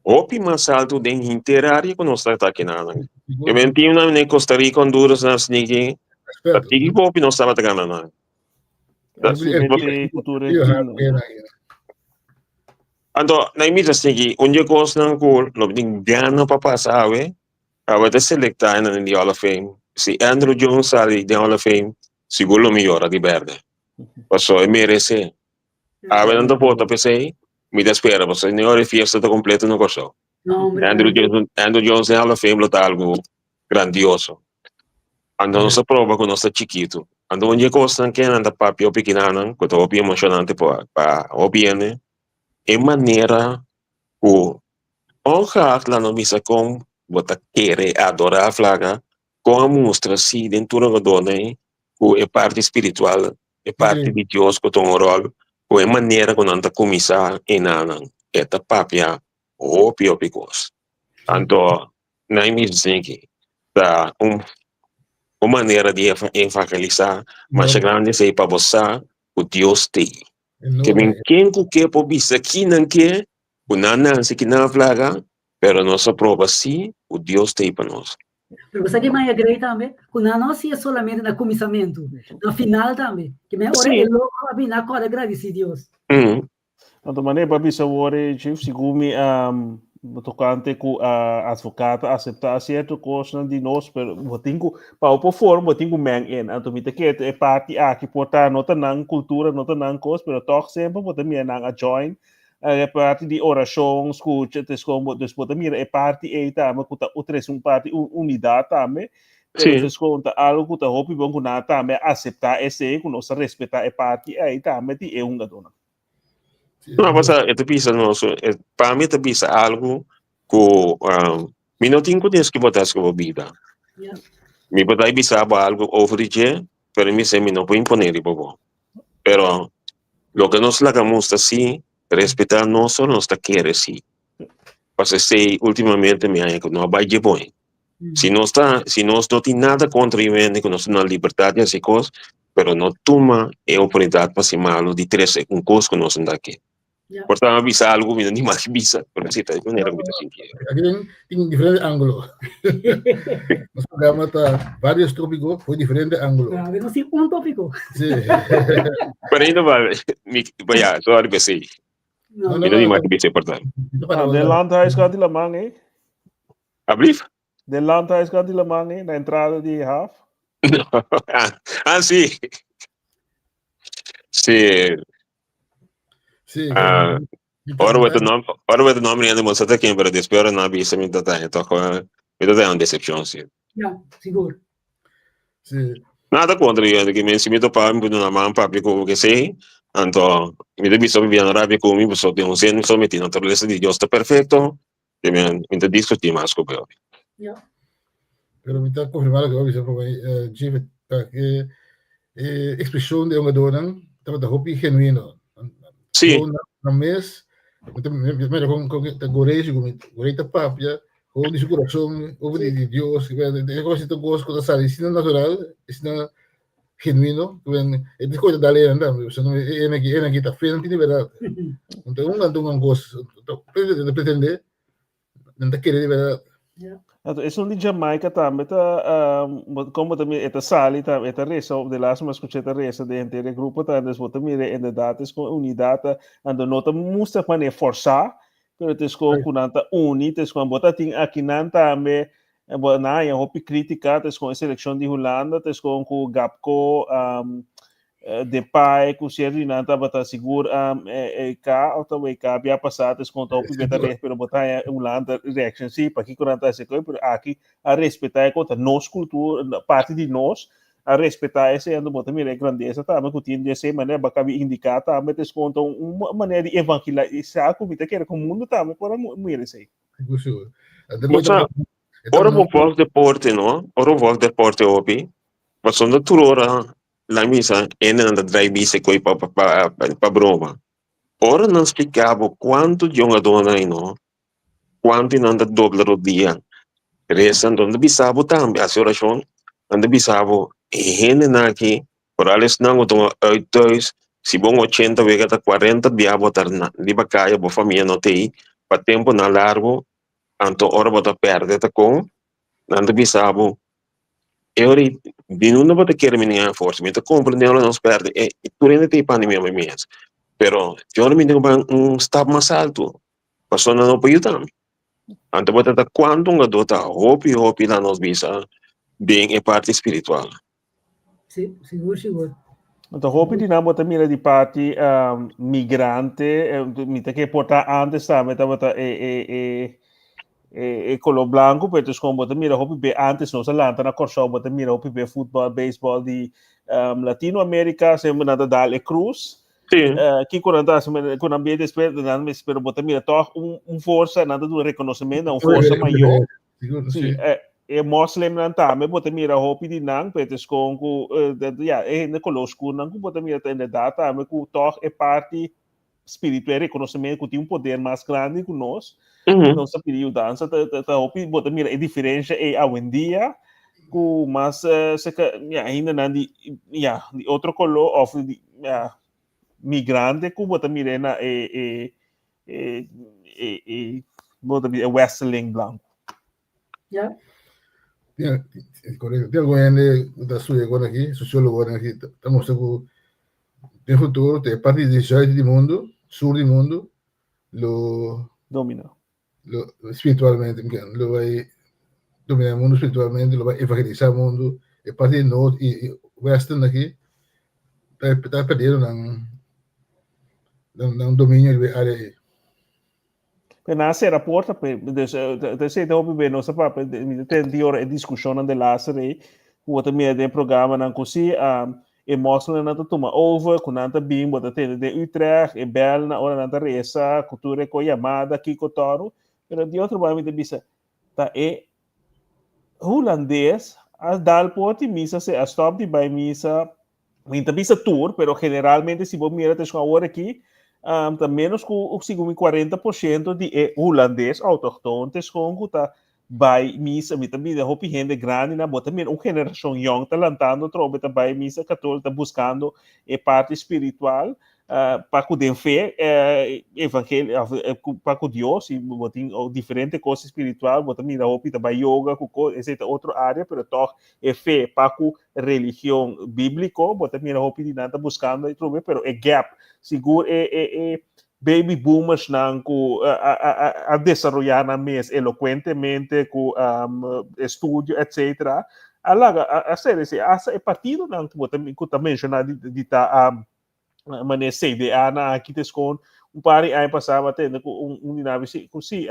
hopi mas altu den henter área ku nos ta aki nan. Ke men teamnan den Costa Rica, Honduras nan sniki, ta tiki hopi nos tabata gana nan. Anto, na mira sniki, un di e kosnan ku lo tin gana pa pasa awe, awe ta selektá nan di Hall of Fame. Si Andruw Jones sali den Hall of Fame, sigur lo mi yora di bèrdè. Pasobra e meresé. Awe nan ta vota p'esei, mi ta spera pasobra ni ora e fiesta ta completo na Kòrsou. No, hombre. Andruw Jones, Andruw Jones den Hall of Fame lo ta algo grandioso. Anto nos ta proba ku nos ta chikitu. Anto un di e kosnan ke nan ta papia hopi kinanan ku ta hopi emoshonante pa pa hopi hende, e manera ku ongeacht laat nos bisa kon bo ta kere adorá flaga, kon a mustra si den tur alrededor ei ku e parti spiritual e parti di Dios ku ta un ròl ku e manera ku nan ta kuminsá enanan e ta papia hopi hopi kos. Anto nan mi sinti ta un un manera di evangelisá masha grandi esei pa bo sa ku Dios t'ei. Ke men ken ku ke por bisa kinan ke ku nan nanse kinan a flaga pero nos a proba si ku Dios t'ei pa nos. Pero bo sa ke maya grei tambe? Ku nan no hasié solamente na kuminsamentu, na final tambe. Ke men ora e logro a bini, a kòrda gradisí Dios. Anto manera pa bisa awor e Chief, segun mi tokante ku advokat a aseptá sierto kosnan di nos, pero bo tin ku, pa bo por forma bo tin ku meng in. Anto mi ta kere e parti aki por ta no ta nan kultura, no ta nan kos, pero tòg semper bo ta mira nan a join E parti di orashon, skucha, te skon, bo, dus bo ta mira e parti ei tambe ku ta trese un parti un unidat tambe. Pero te skon ta algo ku ta hopi bon ku nan tambe a aseptá esei, ku nos ta respetá e parti ei tambe di e hungadónan. No, pasa, e ta bisa nos, e, pa mi ta bisa algo ku um, mi no tin ku deski bo ta bo bida. Mi por ta bisa bo algo over di dje, pero mi se mi no por imponé riba bo. Pero loke nos laga mustra si, respetá nos ora nos ta kere si. Pasobra esei ultimamente mi haña ku no a bai dje bon. Si nos ta, si nos no tin nada kontra di un hende ku nos ta duna libertat di hasi kos, pero no tuma e oportunidat pa hasi malu di trese un kos ku nos no ta ke. Ja. Por ta bisa algo mi no ni mag bisa, pero si ta di manera mi ta sinti. Aquí tin, tin diferente ángulo. Nos programa ta varios tópicos por diferente ángulo. Ja, no sin un tópico. Sí. Pero ainda va, mi, maar ja, sorry, pensei. No, Mi no ni mag bisa por tanto. Ah, den landhuis gaat die la man, eh? Ablief? Den landhuis gaat die la man, eh? Na entrada di haaf. Ah, sí. Sí. Sí, Ah, ora we nom, ora we nom riendo mo sa ken, pero después ora na bisa mi tata toch mi tata un decepción, sí. Ja, sigur. Sí. Nada contra yo, que me si mi topa mi na man papi ko que sei, anto mi te bisa mi rabia ku mi so de un sen so meti naturaleza di Dios ta perfecto, que mi mi te discutir mas ko pero. Ja. Pero mi ta confirmar loke bo a bisa pa mi, Chief, ta ke e expresion di e hungadornan tabata hopi genuino. Sí. Na mes, mi ta mira con con ta Gorey sigur, mi Gorey ta papia gewoon di su corazon over di di Dios, e cos ta cos cu ta sali asina natural, asina genuino, e ta scoge dal enan tambe, pasobra e ene aki ta fe, nan tin di berdad. Anto un anto un cos ta pretende Nan ta kere di berdad. Anto esun di Jamaica tambe ta um, como ta mira, e ta sali ta e ta reza op de laatste mas escuché ta reza de henter e grupo ta dus bo ta mira inderdaad is con unidad ta anto no ta mustra manera forza pero het is con ku nan ta uni het is con bo ta tin aki nan tambe eh, bo nan haña hopi crítica het is con e seleccion di Hulanda het is con ku Gapco um, Depay ku sierto di nan tabata sigur um, EK of ta WK bia pasá tes konta hopi beta res pero bo ta haña Hulanda reaction sí pakiko nan ta hasi koi pero aki a respetá e konta nos kultura parti di nos a respetá esei anto bo ta mira e grandesa tambe ku tin di esei manera bo a kabi indiká tambe tes konta un manera di evangelisá ku mi ta kere ku mundu tambe por a mira esei. Sigur sigur. Bo sa, ora bo volg deporte no, ora bo volg deporte hopi, pasobra tur ora La misa hendenan ta drai bisa koe pa pa pa broma. Ora nan splika bo kuantu jongadónan ei no, kuantu nan ta dobla rodia, resa, anto nan ta bisa bo tambe, hasi orashon, nan ta bisa bo e hendenan aki, foral esnan ku ta uit thuis, si bo un ochenta wega ta kuarenta bia bo ta riba kaya bo famia no ta ei pa tempunan largu, anto ora bo ta pèrdè ta kon, nan ta bisa bo E ora ei, di nunda bo ta kere mi nin forsa? Mi ta komprende ora nos perde, e tur hende ta e pandemia mi mes. Pero e ora mi tin ku bai un stap mas altu, pasobra nan no por yuda mi. Anto bo ta ta kuantu un gadó ta hopi hopi laga nos bisa den e parti spiritual. Si, sigur sigur. Anto hopi di nan bo ta mira di parti migrante, mi ta ke por ta antes tambe tabata e e e e color blanco, pero dus gewoon bo ta mira hopi be antes nos a lanta na Kòrsou, bo ta mira hopi be futbòl, beisbòl di Latino Amerika, semper nan ta dal e krus. Sí. Kiko nan ta hasi ku nan bia despues, nan mes, pero bo ta mira tòg un un forsa, nan ta duna rekonosementu na un forsa mayó. Sí, e moslimnan tambe bo ta mira hopi di nan, pero es kon ku ya, e hende koló skur nan ku bo ta mira ta inderdat tambe ku tòg e parti spiritual rekonosementu ku tin un poder mas grandi ku nos. Nos ta pidi yudansa, ta ta ta hopi bo ta mira e diferensha ei awendia ku mas seka ya hendenan di ya di otro koló òf di ya migrante ku bo ta mira na e e e e e bo ta bisa e westerling blanku. Ja. Ja, correcto. Tin algun hende ku ta studia kon aki, sosiólogonan aki, ta mustra ku den futuro te e parti di zuid di mundu, sur di mundu, lo Domina. Lo spiritualmente, lo bai domina mundu spiritualmente, lo bai evangelisá mundu. E parti di noord i westen aki ta ta perdiendo nan nan dominio riba e área ei. Pero nan a sera porta pe, dus ta esei ta hopi be nos a papia, mi ta tende ora e diskushonnan de laatste rei, ku bo ta mira den programanan ku si e moslimnan ta tuma over, ku nan ta bin, bo ta tende den Utrecht, e bèlnan ora nan ta resa, ku tur e ko yamada, kiko tòru, pero di otro banda mi ta bisa, ta e hulandes a dal por di misa, se a stòp di bai misa, Mi ta bisa tur, pero generalmente si bo mira te awor aki, um, ta menos ku segun mi 40% di e hulandes autochtoon te schoon ku ta bai misa. Mi ta mira hopi hende grandi na bo ta mira un generashon yong ta lantando trobe ta bai misa katóliko ta buskando e parti spiritual pa ku den fe evangelio pa ku Dios y bo tin diferente kos spiritual bo ta mira hopi ta bai yoga ku kos esei ta otro área pero tòg e fe pa ku religion bíbliko bo ta mira hopi di nan ta buskando e trobe pero e gap sigur e e e baby boomers nan ku a a a desaroyá nan mes elokuentemente ku estudio etcetera. A laga a sere si hasta e partidonan ku bo ta ku ta menshoná di di ta manera CDA nan aki ta skon un par di aña pasá bo a tende ku un un di nan a bisa ku si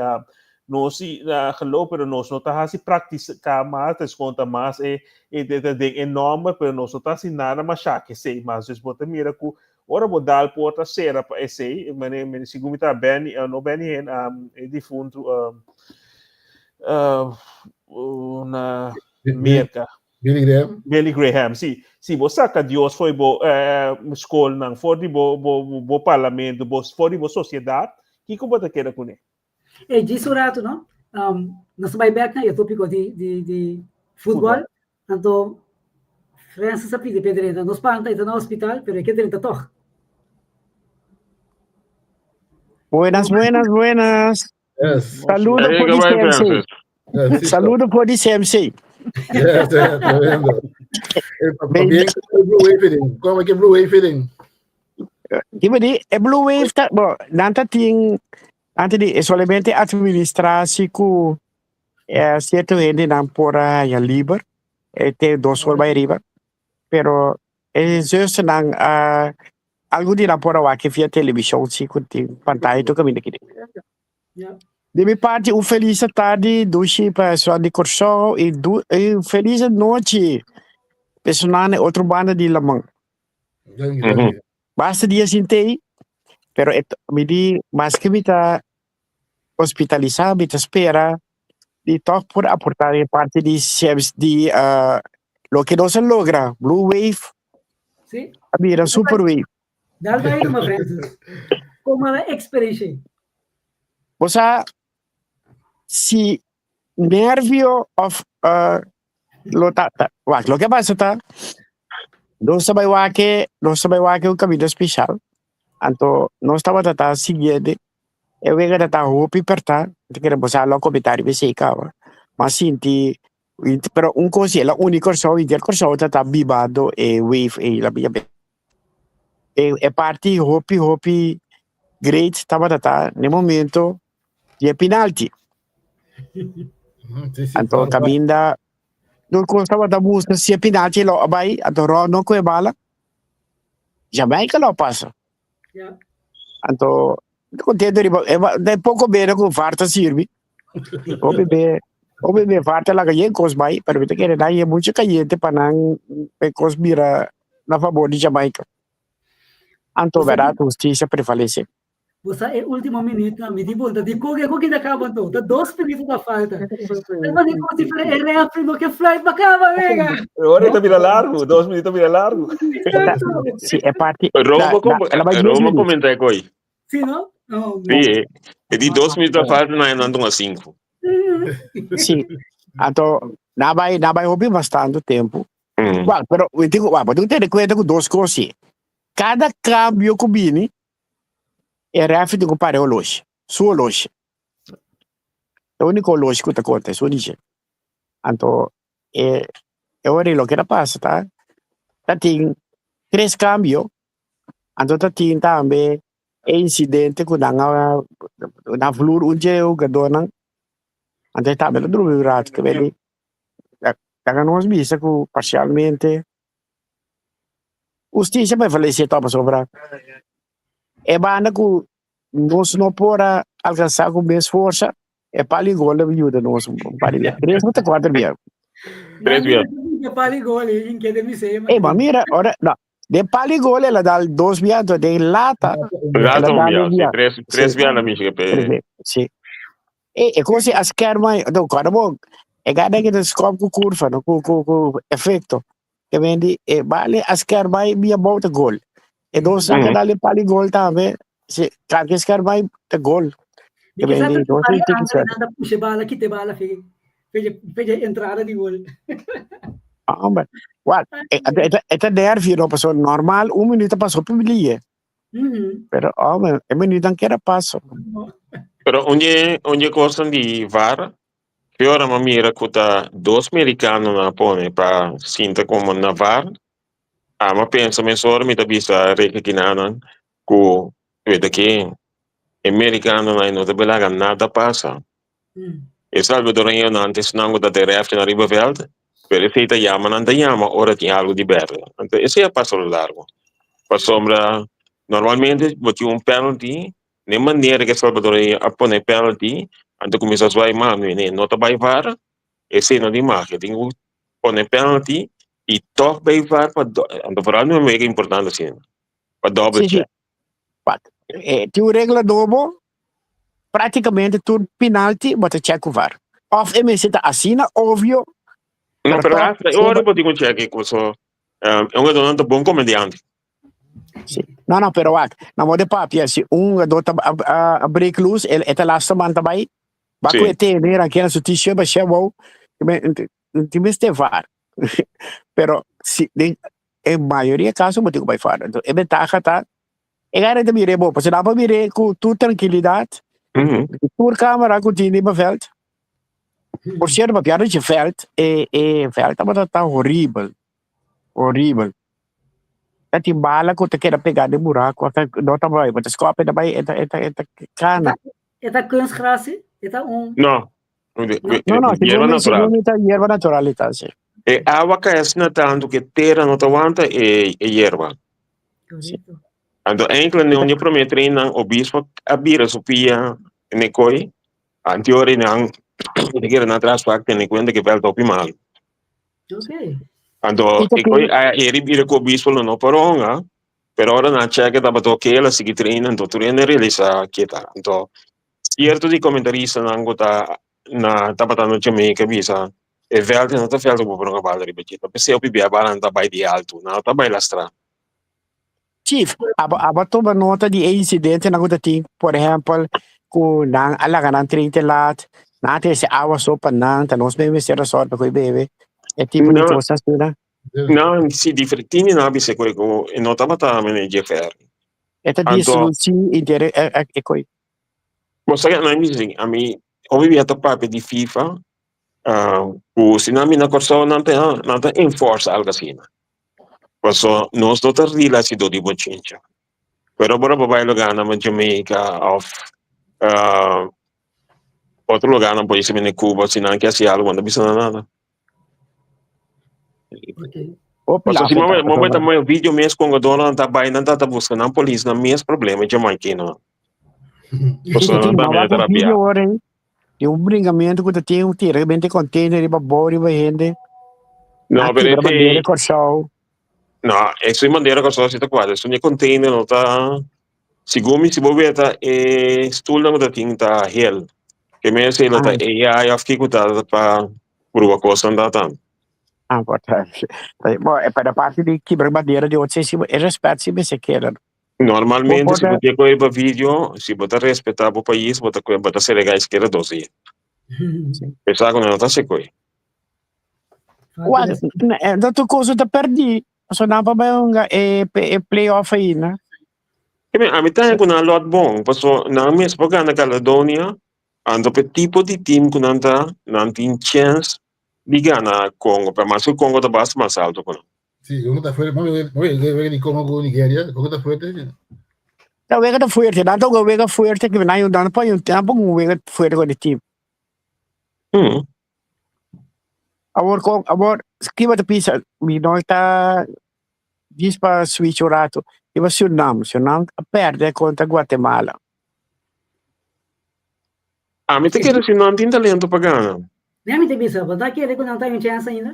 nos si a geloof pero nos no ta hasi praktiká mas ta skon ta mas e e ta den e nòmber pero nos no ta hasi nada mashá ku esei mas dus bo ta mira ku ora bo dal porta sera pa esei manera segun mi ta Benny no Benny Hinn e difuntu na Merka. Billy Graham. Billy Graham, si. Si bo saka Dios for bo eh, skolnan, for di bo, bo, bo parlamento, bo, for di bo sosiedat, kiko bo ta keda kuné? Ey, djis un rato, no? Um, nos ta bai bek na e tópiko di, di, di futbol. Anto, Francis a pidi p'e drenta. Nos panta, e ta na hospital, pero e ke drenta tòg. Buenas, buenas, buenas. Yes. Saludo Hey, por di goodbye, CMC. Francis. Yes, sí, Saludo por di CMC. Yes, yes, tremendo. Pabien ku Blue Wave den. Kom ke Blue Wave den. Dime di, e Blue Wave ta, bo, nan ta tin, antes di, e solamente administratie ku eh, cierto hende nan por a haña liber, eh, te dos or bai riba. Pero e zusternan a Algun di nan por a wak via televishon si ku tin pantaya tur kaminda kini. Di mi parti un felis tardi dushi pa esun di Kòrsou i un felis nochi pa esunnan na e otro banda di laman. Basta dia sin tei pero mi di maske mi ta hospitalisá mi ta spera di tòg por aportá den parti di di loke nos a logra Blue Wave Sí. a bira Super Wave. Dal bai numa Francis. Como la experiencia? Bo sa si nervio of lo ta ta wak loke a pasa ta nos ta bai wak nos ta bai wak un caminda special anto nos tabata ta siguiente e wega ta ta hopi perta ta kere bo sa lo comentario esey caba mas sinti pero un cos si el a uni Corsou y der Corsou ta ta bibando e wave ey la bia e e parti hopi hopi great tabata ta na e momento di e penalti. Anto caminda tur cos tabata busca si e penalti lo a bay anto Ron no cu e bala Jamaica lo a pasa. Anto mi ta contento riba e poco bene cu VAR ta sirbi. Hopi be hopi be VAR ta laga yen cos bay pero mi ta kere nan yen mucho cayente pa nan e cos bira na fabor di Jamaica. Anto verdad husticia prevalece. Bo sa e último minuutnan mi di punta di koke koke ta kaba anto ta dos minuto ta falta. Ta mane como si fuera e refri no ke fluit pa kaba venga. Ora ta bira largo, dos minuto bira largo. Si e parti Roma da, com da, ela vai 10 Roma minutos. comenta koi. Si no? Oh, Sí, e di dos minuto falta na nan dunga cinco. Si. Anto na bai na bai hopi bastante tempo. Mm. Well, pero we digo, well, but tene cuenta ku dos cosas. sí. Cada cambio ku bini, e referee tin ku para e holoshi. Su holoshi. E único holoshi ku ta konta, su dice. Anto e e ora loke ta pasa ta ta tin tres cambio, anto ta tin tambe e incidente ku nan a nan vloer un dje hugadornan, anto e tambe ta drumi un rato ke beni laga nos bisa ku parcialmente Husticia prevalece topa pasobra e banda cu nos no por a alcansa cu mes forsa e pali gol a yuda nos un par di bia tres ota cuatro bia. Tres bia. Pali gol e inkete mi se. Ey ma mira ora no den pali gol el a dal dos bia anto den lata el a Lata un dal bia, un si bia tres tres si bia na mishi tres pe. bia si. Ey e cos a skerma no cuando bo e gana ke ta skop cu curva no cu cu cu efecto. Ke men di e bale a sker bai bia bou ta gol. E dos nan ka dal e pali gol tambe. Si kalke sker bai ta gol. Ke men di dos tin tiki suerte. Nan ta pusha bala kita bala fe fe entrada di gol. Hombre, wak e ta nervio no pasobra normal un minuut a pasa hopi lie. Pero hombre e minuut nan keda paso. Pero un dje un dje kosnan di VAR Ki ora m'a mira ku ta dos merikanonan a pone pa sinta komo na var, a m'a pensa mesora mi ta bisa Ricky Kinanan ku weta ke e merikanonan ei no ta belaga nada pasa. E salvadoreñonan ta esnan ku ta den rèfri na riba vèlt. Pero esei ta yama, nan ta yama ora tin algu di bèrdè. Anto esei a pasa lo largu. Pasobra normalmente bo tin un penalty, n'e manera ku e salvadoreño a pone e penalty, anto kuminsá zwai mano i no ta bai var, esei no tin magia. Tin ku pone penalty i tòg bai var pa anto foral no e wega importante asina, pa dòbel Sí, sí. chèk. Wat, eh, tin un regla nobo, prácticamente tur penalti bo ta check ku VAR. Of e mester ta asina obvio, No, pero pero toch, hasta e si ora bo tin ku check ku so, e hungadónan ta bon komediante. Sí. No, no, pero wak, na modo de papia, si un hungadó ta a, a, a break loose, el, e ta laatste man ta bai, ba Sí. ku e tene, rankia na su t-shirt, ba share wow, tin mester VAR. Pero si den e mayoria kaso bo tin ku bai fara. Enton e bentaha ta e gana ta mir'é bo, pasobra nan por mir'é ku tur trankilidat, tur kamera ku tin riba vèlt. Por sierto papia dje vèlt, e e vèlt tabata ta horibel, horibel. Ta tin bala ku ta keda pegá den buraku, ata no ta bai, bo ta skòp e ta bai e ta e ta e ta kana. E ta kunstgras? E ta un. No, No, no, yerba segun mi, natural. segun mi ta yerba natural e ta, sí. E awa cae asina tanto que tera no ta wanta e, e yerba. Correcto. Anto enkele ne un di prome trainnan obispo a bira su pia ne koi, anteori nan te kere nan tras wak tene kuenta ke veld hopi malu. Ok. Anto I ta e koi pidi, a eri bira ku obispo lo no por honga, pero ora nan check tabata ok, el a sigui train, anto tur hende a realisa ke ta. Anto Cierto di comentaristanan cu ta na tabata na Jamaica bisa e veld no ta veld cu bo por hunga bala riba dje, ta pesey hopi bia bala nan ta bay di alto, nan no ta bay lastra. Chief, abo abo a tuma nota di e incidentenan cu ta tin, por ehempel, cu nan a laga nan train te laat, nan a trece awa so pa nan, ta nos mes mester a sòrg pa cu e bebe, e tipo di No, cos asina. no, si diferente nan a bisa cu e no tabata mene dje ver. E ta Anto, disluci inter e e coi. Bo sa ke nan dicen, ami hopi bia ta papia di FIFA, ku si nan bini na Kòrsou nan ta nan ta enforsa algu asina. Paso nos no ta rila si dor di bochincha. Pero ora bo bai lugá nan Jamaica òf otro lugá nan por bisa bini Cuba si nan ke hasi algu bo no ta bisa nan nada. Hopi Paso si lafi ta, mo pasobra. ta mo video mes con gadornan ta bai nan ta ta busca nan polis nan mes problema jamaiquino. Paso Tin nan ma tambe wak ta un rabia. video ora ei di un bringamentu ku ta tin un tira bente container riba bou riba hende. No, Nan pero kibra bandera ese Kòrsou. no, eso e bandera Kòrsou si ta kuadra. Eso ni container no ta Segun mi si bo weta e stoelnan ku ta tin ta hel. Ke men esei lo ta Ah. AI of kiko ta pa prueba kosnan ta tan. Ah, por ta. Bo, e pa parti di kibra bandera di otro si e respet si mester keda. Bo Normalmente por si bo ta te koe pa video, si bo ta respeta bo pais, bo ta koe bo ta serega iskera dos dia. Sí. Pesa ku nan no ta hasi koe. Wak, dat tur cosa ta perdi. Pasobra nan pa bai hunga e e playoff ainda. Keme, ami ta ku nan lot bon, paso nan mes por gana Caledonia, anto pe tipo di team ku nan ta, nan tin chance di gana Congo, pero mas ku Congo ta basta mas alto ku nan. Sí, Congo ta fuerte. Mami, mami, wega di Congo ku Nigeria, Congo ta fuerte. Sí. Ta wega ta fuerte, nan ta hunga wega fuerte, ke nan nan pa nan pa hunga wega fuerte ku di team. Awor kon, awor kiba ta pisa, mi no ta djis pa switch un rato, riba Surinam, Surinam a perde kontra Guatemala. Ami ta kere si nan tin talento pa gana. Mi ami ta bisa, bo ta kere ku nan ta un chance ainda?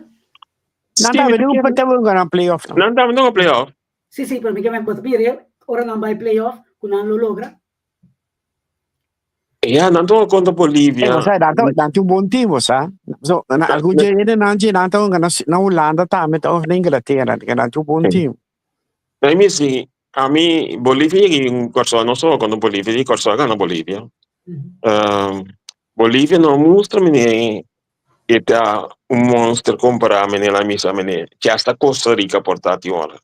Nan Sí, ta mi ta bini kere. un pa gana playoff no. Nan ta bini un playoff. Sí, sí, pero mi ke men bo ta mira ora nan bai playoff ku nan lo logra. Ya, nan toca contra Eh, Bolivia. o sea, nan ta, nan tin un bon team, o sea. So, na, algun dje hende nan dje nan ta hunga na, na Hulanda tambe, ta of na Inglaterra, ke nan tin un bon team. Na mi si, a mi Bolivia y Kòrsou no so contra Bolivia y Kòrsou a gana Bolivia. Um, Bolivia no mustra mene e ta un monster compara mene la misa mene que hasta Costa Rica por ta tin ora.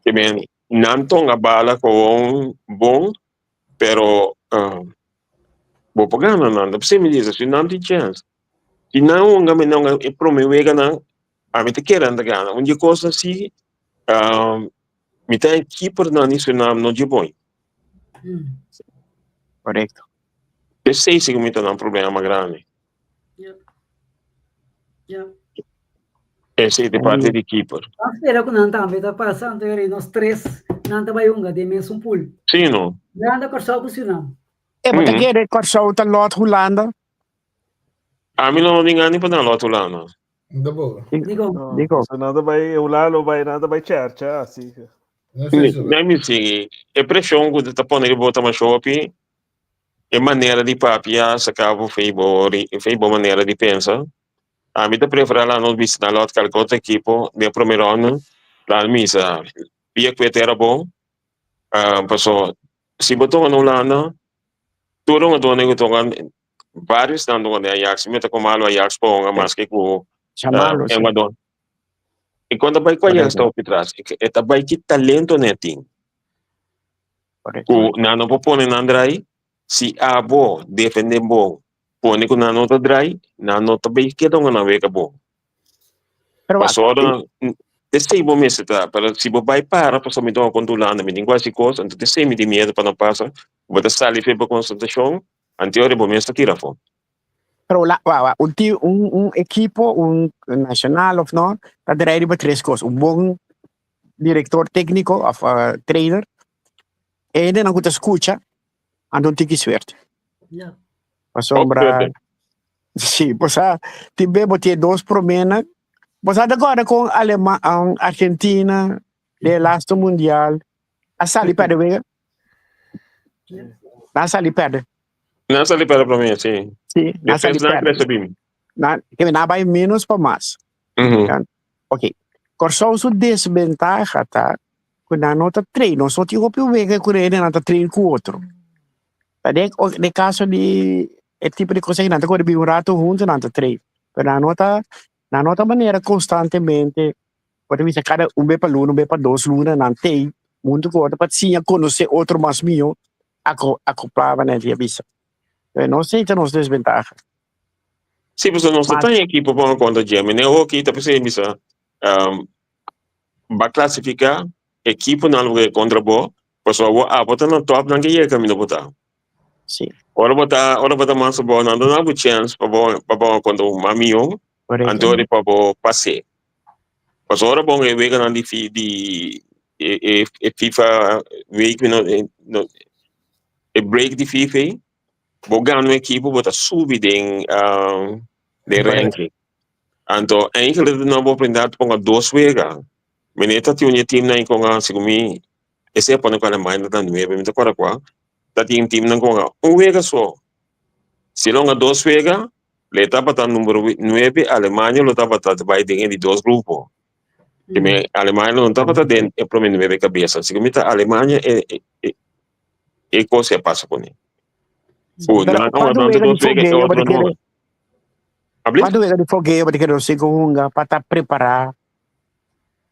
Ke men nan tonga bala con bon Pero bo por gana nan, ta p'esei mi bisa si nan tin chèns. Si nan hunga mi nan hunga e promé weganan, ami ta kere nan ta gana. Un di e kosnan si, mi ta e keepernan di Surinam no dje bon. Korekto. P'esei si ku mi ta nan problema grandi. Esei di parti di keeper. Ban spera ku nan tambe ta pasa anto e nos tres nan ta bai hunga den mesun pool. Sí no. Hulanda, Kòrsou ku Surinam. E bo ta kere Kòrsou ta lòt Hulanda? Ami lo no tin gana di pa nan lòt Hulanda. Da bo. Dikon? No, Dikon? so nan ta bai Hulanda lo bai nan ta bai chèrchè asi. No sé so. Mi mi sigui. E preshon ku ta pone riba bo ta masha hopi. E manera di papia saka bo fei bo fei bo manera di pensa. Ami ta preferá laga nos bishitá lòt kalke otro ekipo den e promé rònda. Laga misa pia ku e tera bon. Paso si bo toka na Hulanda tur un a duna ku toka varios nan toka den Ajax. Mi ta ku malo Ajax por hunga maske ku Ecuador. I kon ta bai ku Ajax ta hopi tras e ta bai ki talento nan e tin ku nan no por pone nan drai si abo defende bon pone ku nan no ta drai, nan no ta bay keda un nan wega bo. Pero wak, Pasobra esei bo mester ta, pero si bo bay para pasobra mi ta controlando, mi tin ku hasi kos, anto esei mi tin miedo pa no pasa, bo ta sali for bo konsentrashon, anto ora bo mes ta tira afó. Pero la, wak, wak, un ti, un, un ekipo, un nacional of no, ta drai riba tres kos. Un bon director técnico of trainer, e hendenan ku ta skucha, anto un tiki suerte. Ja. Pasobra, sí, bo sa, tin be bo tin dos promenan. Bo sa ta kòrda kon Alema, Argentina, den e laatste mundial, a sali pèrdè wega? Nan a sali pèrdè. Nan a sali pèrdè promé, sí. Sí, nan a sali Despues nan a pèrdè. krese bin. Nan, ke nan a bai ménos pa mas. Ok, Kòrsou su desbentaha ta ku nan no ta train, nos no tin hopi wega ku hende nan ta train ku otro. Ta den den kaso di e tipo di kos aki nan ta kore bin un rato huntu nan ta train, pero nan no ta nan no ta manera konstantemente por ta bisa kada un be pa luna un be pa dos luna nan tei huntu ku otro pa siña konosé otro mas mihó ako akoplá manera di a bisa. Nos ei ta nos desbentaha. Sí, pasobra nos no ta en ekipo pa kontra Germany. E hoki ta p'esei bisa ba klasifiká ekiponan lo ke kontra bo, pasobra bo abo ta na top nan ke yega kaminda bo ta. Sí. Ora bo ta ora bo ta mas abou nan ta duna bo chèns pa bo pa bo kontra un mas mihó, anto di pa bo pas'é. Pasobra ora bo e weganan di di e e FIFA week e break di FIFA ei. Bo gana un ekipo bo ta subi den den ranking. Anto eigenlijk ta duna bo oportunidad pa hunga dos wega. Meneer ta tin un e teamnan ku hunga segun mi esei a pone ku Alemania ta nuebe mi ta kòrda kua ta tin teamnan ku hunga un wega so. Si el hunga dos wega lo e tabata numero nuebe Alemania lo tabata ta bai den e di dos grupo. Alemania lo no tabata den e prome nuebe kabesa. Segun mi ta Alemania e e kos a pasa kuné. Ku Pero nan cuánto nan wega di dos wega e fogueo otro bo ta no. kere? Abli? Cuánto wega di fogueo bo ta kere nos tin ku hunga pa ta prepara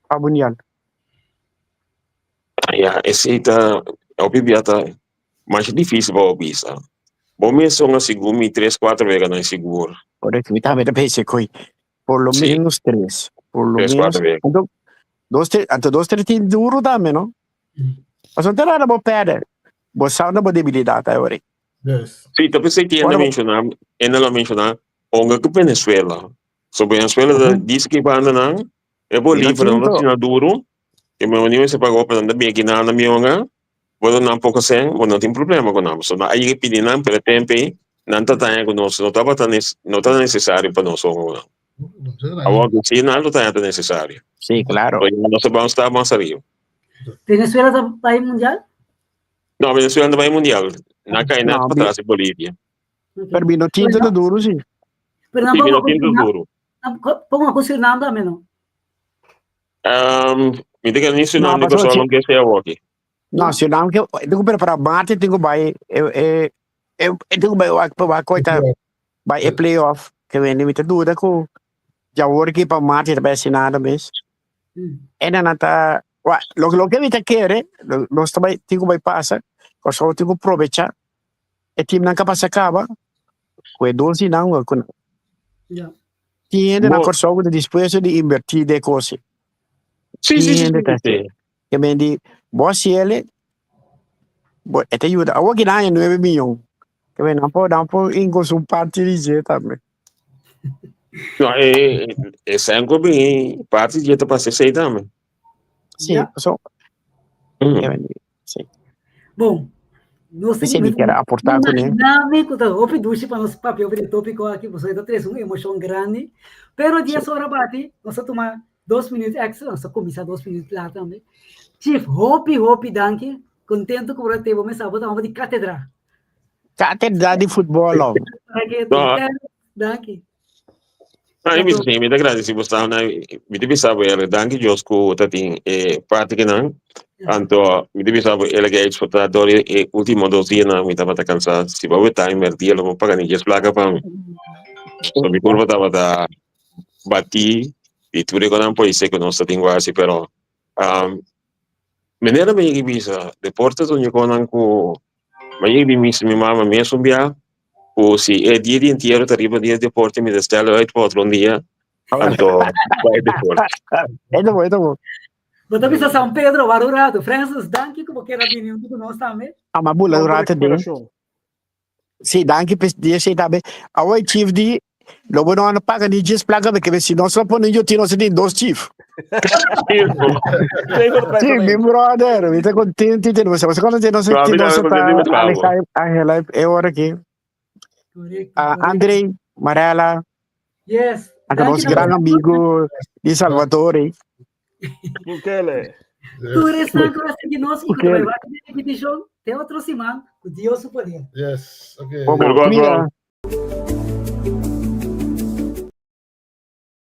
pa mundial? Ya, esei ta hopi bia ta masha difícil pa bo bisa. Bo mes son a sigur mi tres kuater wega nan sigur. Correcto, mi tambe ta pensa koe por lo Sí. menos tres, por lo Tres menos. kuater wega. Anto dos tres, anto dos tres tin duro tambe, no? Pasobra te ora bo perde, bo sa unda bo debilidad ta ora. Yes. Sí, ta pensé que enda Ora bo menciona, enda lo menciona, onga ku Venezuela. So Venezuela ta dice que banda nan, e Bolívar no Tinto. tina duro, que me uniu se pagó pa nan bien que nan mi onga, bo nan poco sen, bo no tin problema con nan. So na ahí pidi nan, pero tempe nan ta taña con nos, no taba tan no ta necesario pa nos onga nan. Awor si nan lo taña ta necesario. Sí, claro. Oye, nos vamos estar más arriba. Venezuela ta bai mundial? No, Venezuela no bai mundial. Na cai na No, pa atrás de Bolivia. Okay. Pero vino tinto Bueno. ta duro, sí. Pero Sí, nan vino pongo tinto duro. Pongo con Surinam tambe no. Mi te ni Surinam No, ni pasó, Kosovo sí. no que sea aquí. No, Surinam que tengo que preparar mate, tengo bai eh eh eh tengo bai wak pa wak koita bai e playoff que vende mi te duda ku ya awor ki pa mate ta bai haci nada mes. E nan ta wa lo lo ke mi ta kere nos ta bai tin ku bai pasa Kòrsou tin ku probecha e teamnan ka pasa kaba ku e dos di nan ku Ja. tin hende na Bo- Kòrsou ku ta dispuesto di invertí den e kos ei. Sí, sí, sí, Hende sí, ta sí. Ke men di bo hasiel bo e ta yuda. Awor ki nan haña nuebe miyon. Ke men nan por nan por inko su parti di dje tambe. No, e e senko bin parti di ta pasa esei tambe. Sí, Ja. so, sí. Bom, nos Esei mi kier aportá kuné. Imaginame ku ta hopi dushi pa nos papia over di tópiko aki, pasobra ta trese un emoshon grandi. Pero dies ora bati, nos a tuma dos minuut extra, nos a kuminsá dos minuut laat tambe. Chief, hopi, hopi danki. Kontentu ku bo ta te bo mesa, bo ta homber di katedra. Katedra di futbòl, hòmber. No. Danki. Ah, mi sí, mi ta agradeci bo staan na mi te bisa bo ela danki Dios ku ta tin e parte que nan anto mi te bisa bo ela que exportar door e último dos días nan mi tabata cansá si bo ta invertí lo bo paga ni dies placa pa mi so mi curva tabata batí y tur e konan por dice ku nos ta tin wasi pero um, manera mi yegi bisa deporte ta un konan ku mi yegi di mis mi mama mes un bia Ku si e dia di entiero ta riba dia di deporte, mi ta stel uit pa otro un dia, anto bai deporte. Esta bo, esta bo. Bo ta bisa San Pedro, wara un rato. Francis, danki ku bo kier a bini huntu ku nos tambe. Ama bula un rato den. Sí, danki pa di esei tambe. Awor e chief di, lo bo no a paga ni djes plaka, porque si nos lo pone yo tin nos tin dos chief. Sí, mi brother, mi ta contento y tenemos, você cuando tenemos No, a mí nos también contento ta me Alex trago. Angela e ora aquí. Correcto, Ah, correcto. André, Marela, Yes. anche Danki nos na gran boso. amigo di Salvatore. Bukele. Tur esnan ku a sigui nos i ku ta Bukele. bai wak den repetishon, te otro siman, ku Dios su poder. Yes, okay. Bobo, Pero, cuida.